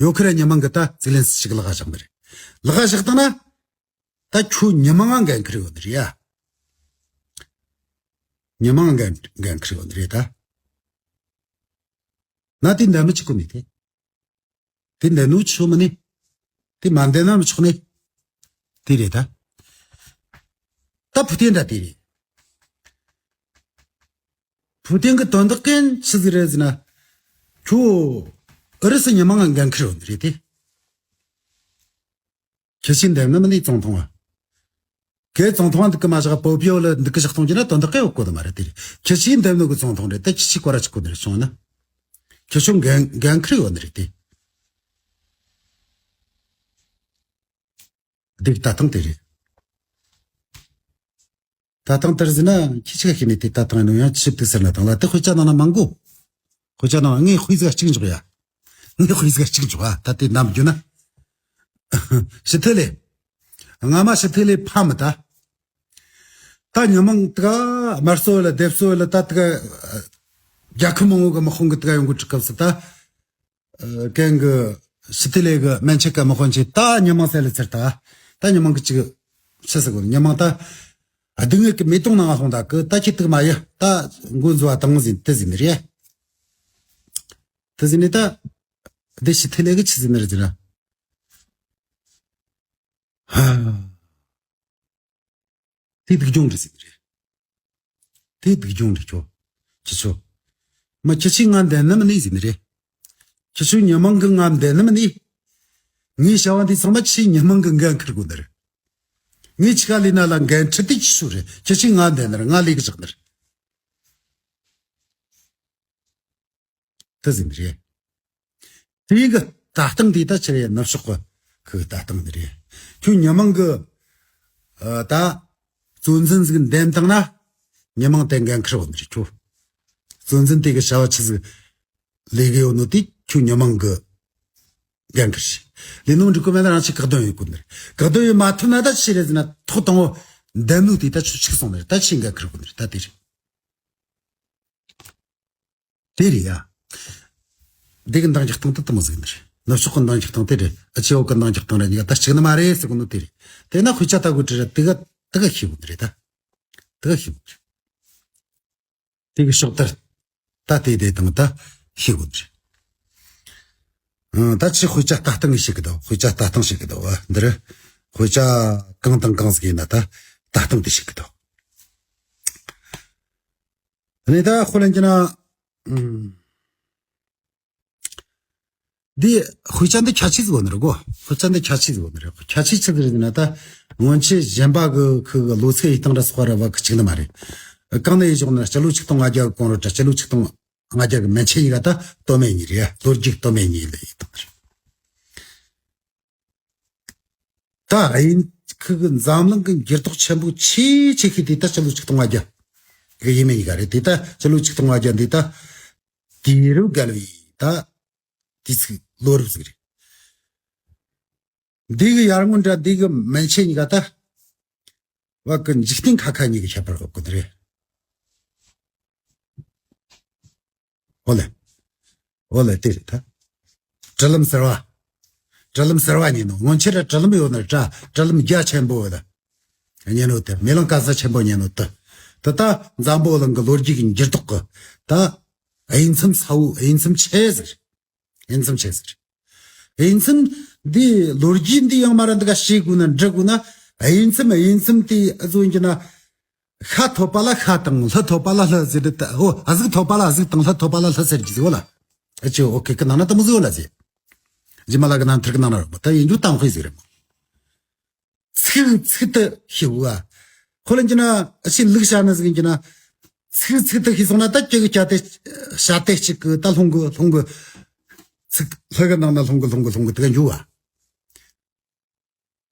ཡུ་ཁུ་རེན་མི་མང་གི་ད་ཙི་ལིན་སི་ཀི་གི་ལག་ག་བཞག་ནི་རེད། ལག་ག་བཞག་བཏང་ན། ད་ཁྱོད་མི་མང་ང་འགན་འཁུར་ཡོད་ནི་རེད་ཡ། མི་མང་ང་འགན་འགན་འཁུར་ཡོད་ནི་རེད་ད། ན་དེ་འདྲ་མི་ཆི་གོ་ནི་དེ། དེ་འདྲ་ནུ་ཆོ་མི་ནི། དེ་མ་འདྲ་ན་མི་ཆོག་ནི། དེ་རེད་ད། ད་ཕུ་ཏིན་འདྲ་དེ་རེད། ཕུ་ཏིན་གི་དོན་དག་གན་ཆི་ཟིག་རེད་ཟེར་ན། ཁྱོད་ཨུ་རུ་སུ་མི་མང་ང་འགན་འཁུར་ཡོད་ནི་རེད་དེ། ཁྱེད་ཆོས་འདེམས་ནི་མིན་ནི་ཙོང་ཐུང་བ། ཁྱེད་ཙོང་ཐུང་བ་འདུག་གི་མ་བཞག་པོ་པིའོ་ལ་འདུག་གི་བཞག་གཏོང་རྒྱུ་ན་དོན་དག་གི་ཡོད་གོ་ནི་མ་རེད་དེ། ཁྱེད་ཆོས་འདེམས་ནི་གི་ཙོང་ཐུང་རེད་དེ། ཁྱེད་ཆོས་སྐོར་ར་ཆི་གོ་ནི་རེད་སོང་ན། ཁྱེད་ཆོ་འགན་འགན་འཁུར་ཡོད་ནི་རེད་དེ། འདུག་ད་ཐང་དེ་རེད། ད་ཐང་དེར་ཟིན་ན་ཁྱི་ཆི་ག་ཤི་ནི་དེ་ད་ཐང་ནོ་ཡང་ཆིབ་དེ་ཟེར་ན་ཐང་ལ་དེ་དཔེ་ཆ་ནང་ན་མང་གོ། དཔེ་ཆ་ནང་ངའི་དཔེ་ཟིག་གཅིག་འཇོག་ཡ། ངའི་དཔེ་ཟིག་གཅིག་འཇོག་ཨ། ད་དེ་ནམ་རྒྱུ་ན། ཞི་ཐེ་ལེ། ང་མ་ཞི་ཐེ་ལེ་ཕ་མི་ད། ད་ཉི་མང་དག་དམར་གསོད་ལ་སྡེབ་གསོད་ལ་ད་དག་རྒྱལ་ཁབ་མང་བོ་གི་དམག་དཔུང་གི་དག་ཡོང་གི་འགྲིག་སྐབས་སུ་ད། ཨ། གན་གི་ཞི་ཐི་ལེ་གི་མན་ཆད་གི་དམག་དཔོན་ཆེ་ད་ཉི་མང་ཟེར་ལ་ཚར་ད། ད་ཉི་མང་གི་ཅིག་ཆི་ཟེར་གོ་ཉི་མང་ད། སྡུག་བསྔལ་གི་མེ་དོང་ནང་ང་ལྷུང་ད་གི་ད་ཁྱི་དུག་མ་ཡི་ད་མགོ་འཛུལ་བ་དང་ཟིན་དེ་ཟིན་ནི་རེད། དེ་ཟིན་ནི་ད། དེ་ཞི་ཐི་ལེ་གི་ཆི་ཟིན་ནི་རེད་ཟེར་ན། ཧ། དེ་སྡུག་སྦྱོང་རེད་ཟེར་གི་རེད། དེ་སྡུག་སྦྱོང་རེད་ཁྱོ། ཁྱི་ཆོ། མ་ཁྱི་ཆོས་ང་འདེམས་ནི་མིན་ནི་ཟེར་ནི་རེད། ཁྱི་ཆོས་ཉི་མང་གི་ང་འདེམས་ནི་མིན་ནི། ངའི་བྱ་བ་འདི་ཚང་མ་ཁྱི་ཉི་མང་གི་འགན་འཁུར་དགོས་ནི་རེད། ངས་ཁྱི་ག་ལས་ན་ལ་འགན་འཁྲི་དེ་ཁྱི་ཆོ་རེད། ཁྱི་ཆོས་ང་འདེམས་ནི་རེད། ང་ལས་གི་བཞག་ནི་རེད། དེ་ཟིན་རེད། དེའི་གི་ལྟ་སྟངས་དེ་ད་ཆི་རེད། ནུབ་ཕྱོགས་གི་ཁུ་ལྟ་སྟངས་དེ་རེད། ཁྱོད་ཉི་མང་གི་ཨ་ད་གཙོ་འཛིན་ཟིག་འདེམས་བཏང་ན་ཉི་མང་དེ་འགན་འཁུར་བ་འདི་རེད་ཁྱོད། གཙོ་འཛིན་དེ་གི་བྱ་བ་ཆི་ཟིག་ལས་གི་ཡོད་ནོ་དེ་ཁྱོད་ཉི་མང་གི་འགན་འཁུར་ཤི། ལས་ནོ་འགྲིག་གི་མེད་ན་རང་ཆི་བཀག་སྡོམ་ཡོད་དགོས་ནི་རེད། བཀག་སྡོམ་ཡོད་མ་ཐུབ་ན་ད་ཆི་རེད་ཟེར་ན་ཐོག་དང་བོ་འདེམས་ནོ་དེ་ད་ཆུ་ཆིག་སོང་ནི་རེད། ད་ཆི་འགན་འཁུར་དགོས་ནི་རེད། ད་དེ་རེད། དེ་རེད་ཡ། འདི་གི་འདང་རྒྱག་སྟངས་དེ་དེ་མོ་ཟིག་ནི་རེད། ནུབ་ཕྱོགས་གི་འདང་རྒྱག་སྟངས་དེ་རེད། ཨ་ཆེ་འོག་གི་འདང་རྒྱག་སྟངས་རེད། གཉིས་ཀ་ད་གཅིག་ནི་མ་རེད་ཟེར་གོ་ནོ་དེ་རེད། དེ་ན་དཔེ་ཆ་ལྟ་དགོས་དྲི་རེད། དེ་ག་དེ་ག་ཤེས་གོ་ནི་རེད་ད། དེ་ག་ཤེས་གོ་ནི་རེད། དེ་གི་ཕྱོགས་ལྟར་ད་དེ་དེ་དང་ད་ཤེས་གོ་ནི་རེད། ཨང་ད་ཆི་དཔེ་ཆ་ལྟ་སྟངས་ཤེས་གི་འདུག་དཔེ་ཆ་ལྟ་སྟངས་ཤེས་གི་འདུག་འདི་རེད། དཔེ་ཆ་གང་དང་གང་ཟིག་ཡིན་ན་ད་ལྟ་སྟངས་དེ་ཤེས་གི་འདུག་ཨ་ནི་ད་དཔེ་ལེན་གྱི་ན། ཨུམ། འདི་དཔེ་ཆ་འདི་ཁྱད་ཆོས་ཟིག་ཡོད་ནི་རེད་གོ། དཔེ་ཆ་འདི་ཁྱད་ཆོས་ཟིག་ཡོད་ནི་རེད། ཁྱད་ཆོས་ཆི་ཟིག་རེད་ཟེར་ན་ད་སྔོན་ཆད་གཞན་པ་གི་ཁུ་གི་ལོ་ཚད་ཡིན་སྟངས་ར་སོགས་ར་བ་གི་གཅིག་ནི་མ་རེད། གང་ནས་ཡིན་ཞོག་ན་སྤྱི་ལོ་ཆིག་སྟོང་ལྔ་བརྒྱ་གི་གོང་རོལ་ཏྲ་སྤྱི་ལོ་ཆིག་སྟོང་ལྔ་བརྒྱ་གི་མན་ཆད་གཉིས་ཀ་ད་སྟོད་སྨད་གཉིས་རེད། ལོ་རྒྱུས་སྟོད་སྨད་གཉིས་ལ་ཡིན་སྟངས་རེད། ད་དབྱིན་ཁུ་གི་འཛམ་གླིང་གི་འགྱུར་ལྡོག་ཆེན་པོ་ཆེས་ཆེ་ཤོས་དེ་ད་སྤྱི་ལོ་ཆིག་སྟོང་ལྔ་བརྒྱ་གི་ཡིན་མིན་གཉིས་ཀ་རེད། དེ་ད་སྤྱི་ལོ་ཆིག་སྟོང་ལྔ་བརྒྱ་འདི་ད་དུས་རབས་བརྒལ་བའི་ད་དུས་ཚིགས་ལོ་རབས་ཟིག་རེད། འདི་གི་ཡར་སྔོན་དྲ་འདི་གི་མན་ཆད་གཉིས་ཀ་ད་བ་གི་འཇིག་རྟེན་ཁ་ཁ་གཉིས་ཀྱི་ཁྱད་པར་འོག་གི་རེད། ཨོ་ལེ། ཨོ་ལེ་དེ་རེད་ད། དྲི་ལམ་ཟེར་བ། དྲི་ལམ་ཟེར་བ་ཉིད་ནོ། སྔོན་ཆད་ར་དྲི་ལམ་ཡོད་ནི་རེད་དྲ། དྲི་ལམ་རྒྱ་ཆེན་པོ་ཡོད་ད། ཉན་ནོ་དེ་མེ་ལོང་ག་ས་ཆེན་པོ་ཉན་ནོ་དེ། དེ་ད་འཛམ་བུ་གླིང་གི་ལོ་རྒྱུས་ཀྱི་འགྱུར་ལྡོག་གི་ད་དབྱིན་མཚམས་ས་བོ་དབྱིན་མཚམས་ཆེ་ཟེར། དབྱིན་མཚམས་ཆེ་ཟེར། དབྱིན་མཚམས་འདི་ལོ་རྒྱུས་འདི་ཡང་མ་ར་འདི་ག་ཤེས་དགོས་ན་འབྲི་དགོས་ན། དབྱིན་མཚམས་དབྱིན་མཚམས་དེ་ཨ་ཟོ་ཡིན་གྱི་ན། ཤ་ཐོབ་པ་ལ་ཤ་དང་ལྷ་ཐོབ་པ་ལ་ལྷ་ཟེར་ཏེ། ཨོ། གཟུགས་ཐོབ་པ་ལ་གཟུགས་དང་ལྷ་ཐོབ་པ་ལ་ལྷ་ཟེར་གྱི་ཟེར་བ་ལ། ཨ་ཅེ། ཨོ་ཁེ་ཁེ་ནང་ན་ད་མི་ཟེར་བ་ལ་ཟེར། རྗེ་མ་ལ་གི་ནང་ཐར་གི་ནང་ན་རོ་ད་ཡིན་རྒྱུ་དང་ཁོས་ཟིག་རེད་མོ། ཚིག་ཚིག་ཏུ་ཤེས་བ། ཁོ་ལ་ཡིན་གྱི་ན། ཨ་ཅེ་ལུག་བཤད་ན་ཟིག་ཡིན་གྱི་ན། ཚིག་ཚིག་ཏུ་ཤེས་སོང་ན་ད་ཁྱོད་ཀྱི་བྱ་དེ་བྱ་དེ་གཅིག་གི་ད་ལྷུང་གི་ལྷུང་གི། ཚིག་ལྷ་གི་ནང་ན་ལྷུང་གི་ལྷུང་གི་ལྷུང་གི་དེ་ག་འཇུ་བ།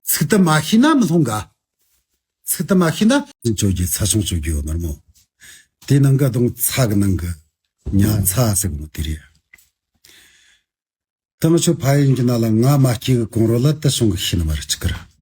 ཚིག་ཏུ་མ་ཤེས་ན་མི་ལྷུང་ག། ཚིག་ཏུ་མ་ཤེས་ན་ཅོ་རྒྱུ་ཚ་ཆུང་ཅོ་རྒྱུ་ཡོད་ནོར་མོ། དེ་ནང་གི་གདོང་ཚ་གི་ནང་གི་ཉ་ཚ་ཟེར་གི་ནོ་དེ་རེད། ད་ང་ཆོ་ཕ་ཡིན་གྱི་ན་ལ་ང་མ་སྐྱེས་གི་གོང་རོ་ལ་ད་བྱུང་གི་ཤེས་ནི་མ་རེད་ཅི་ཀར།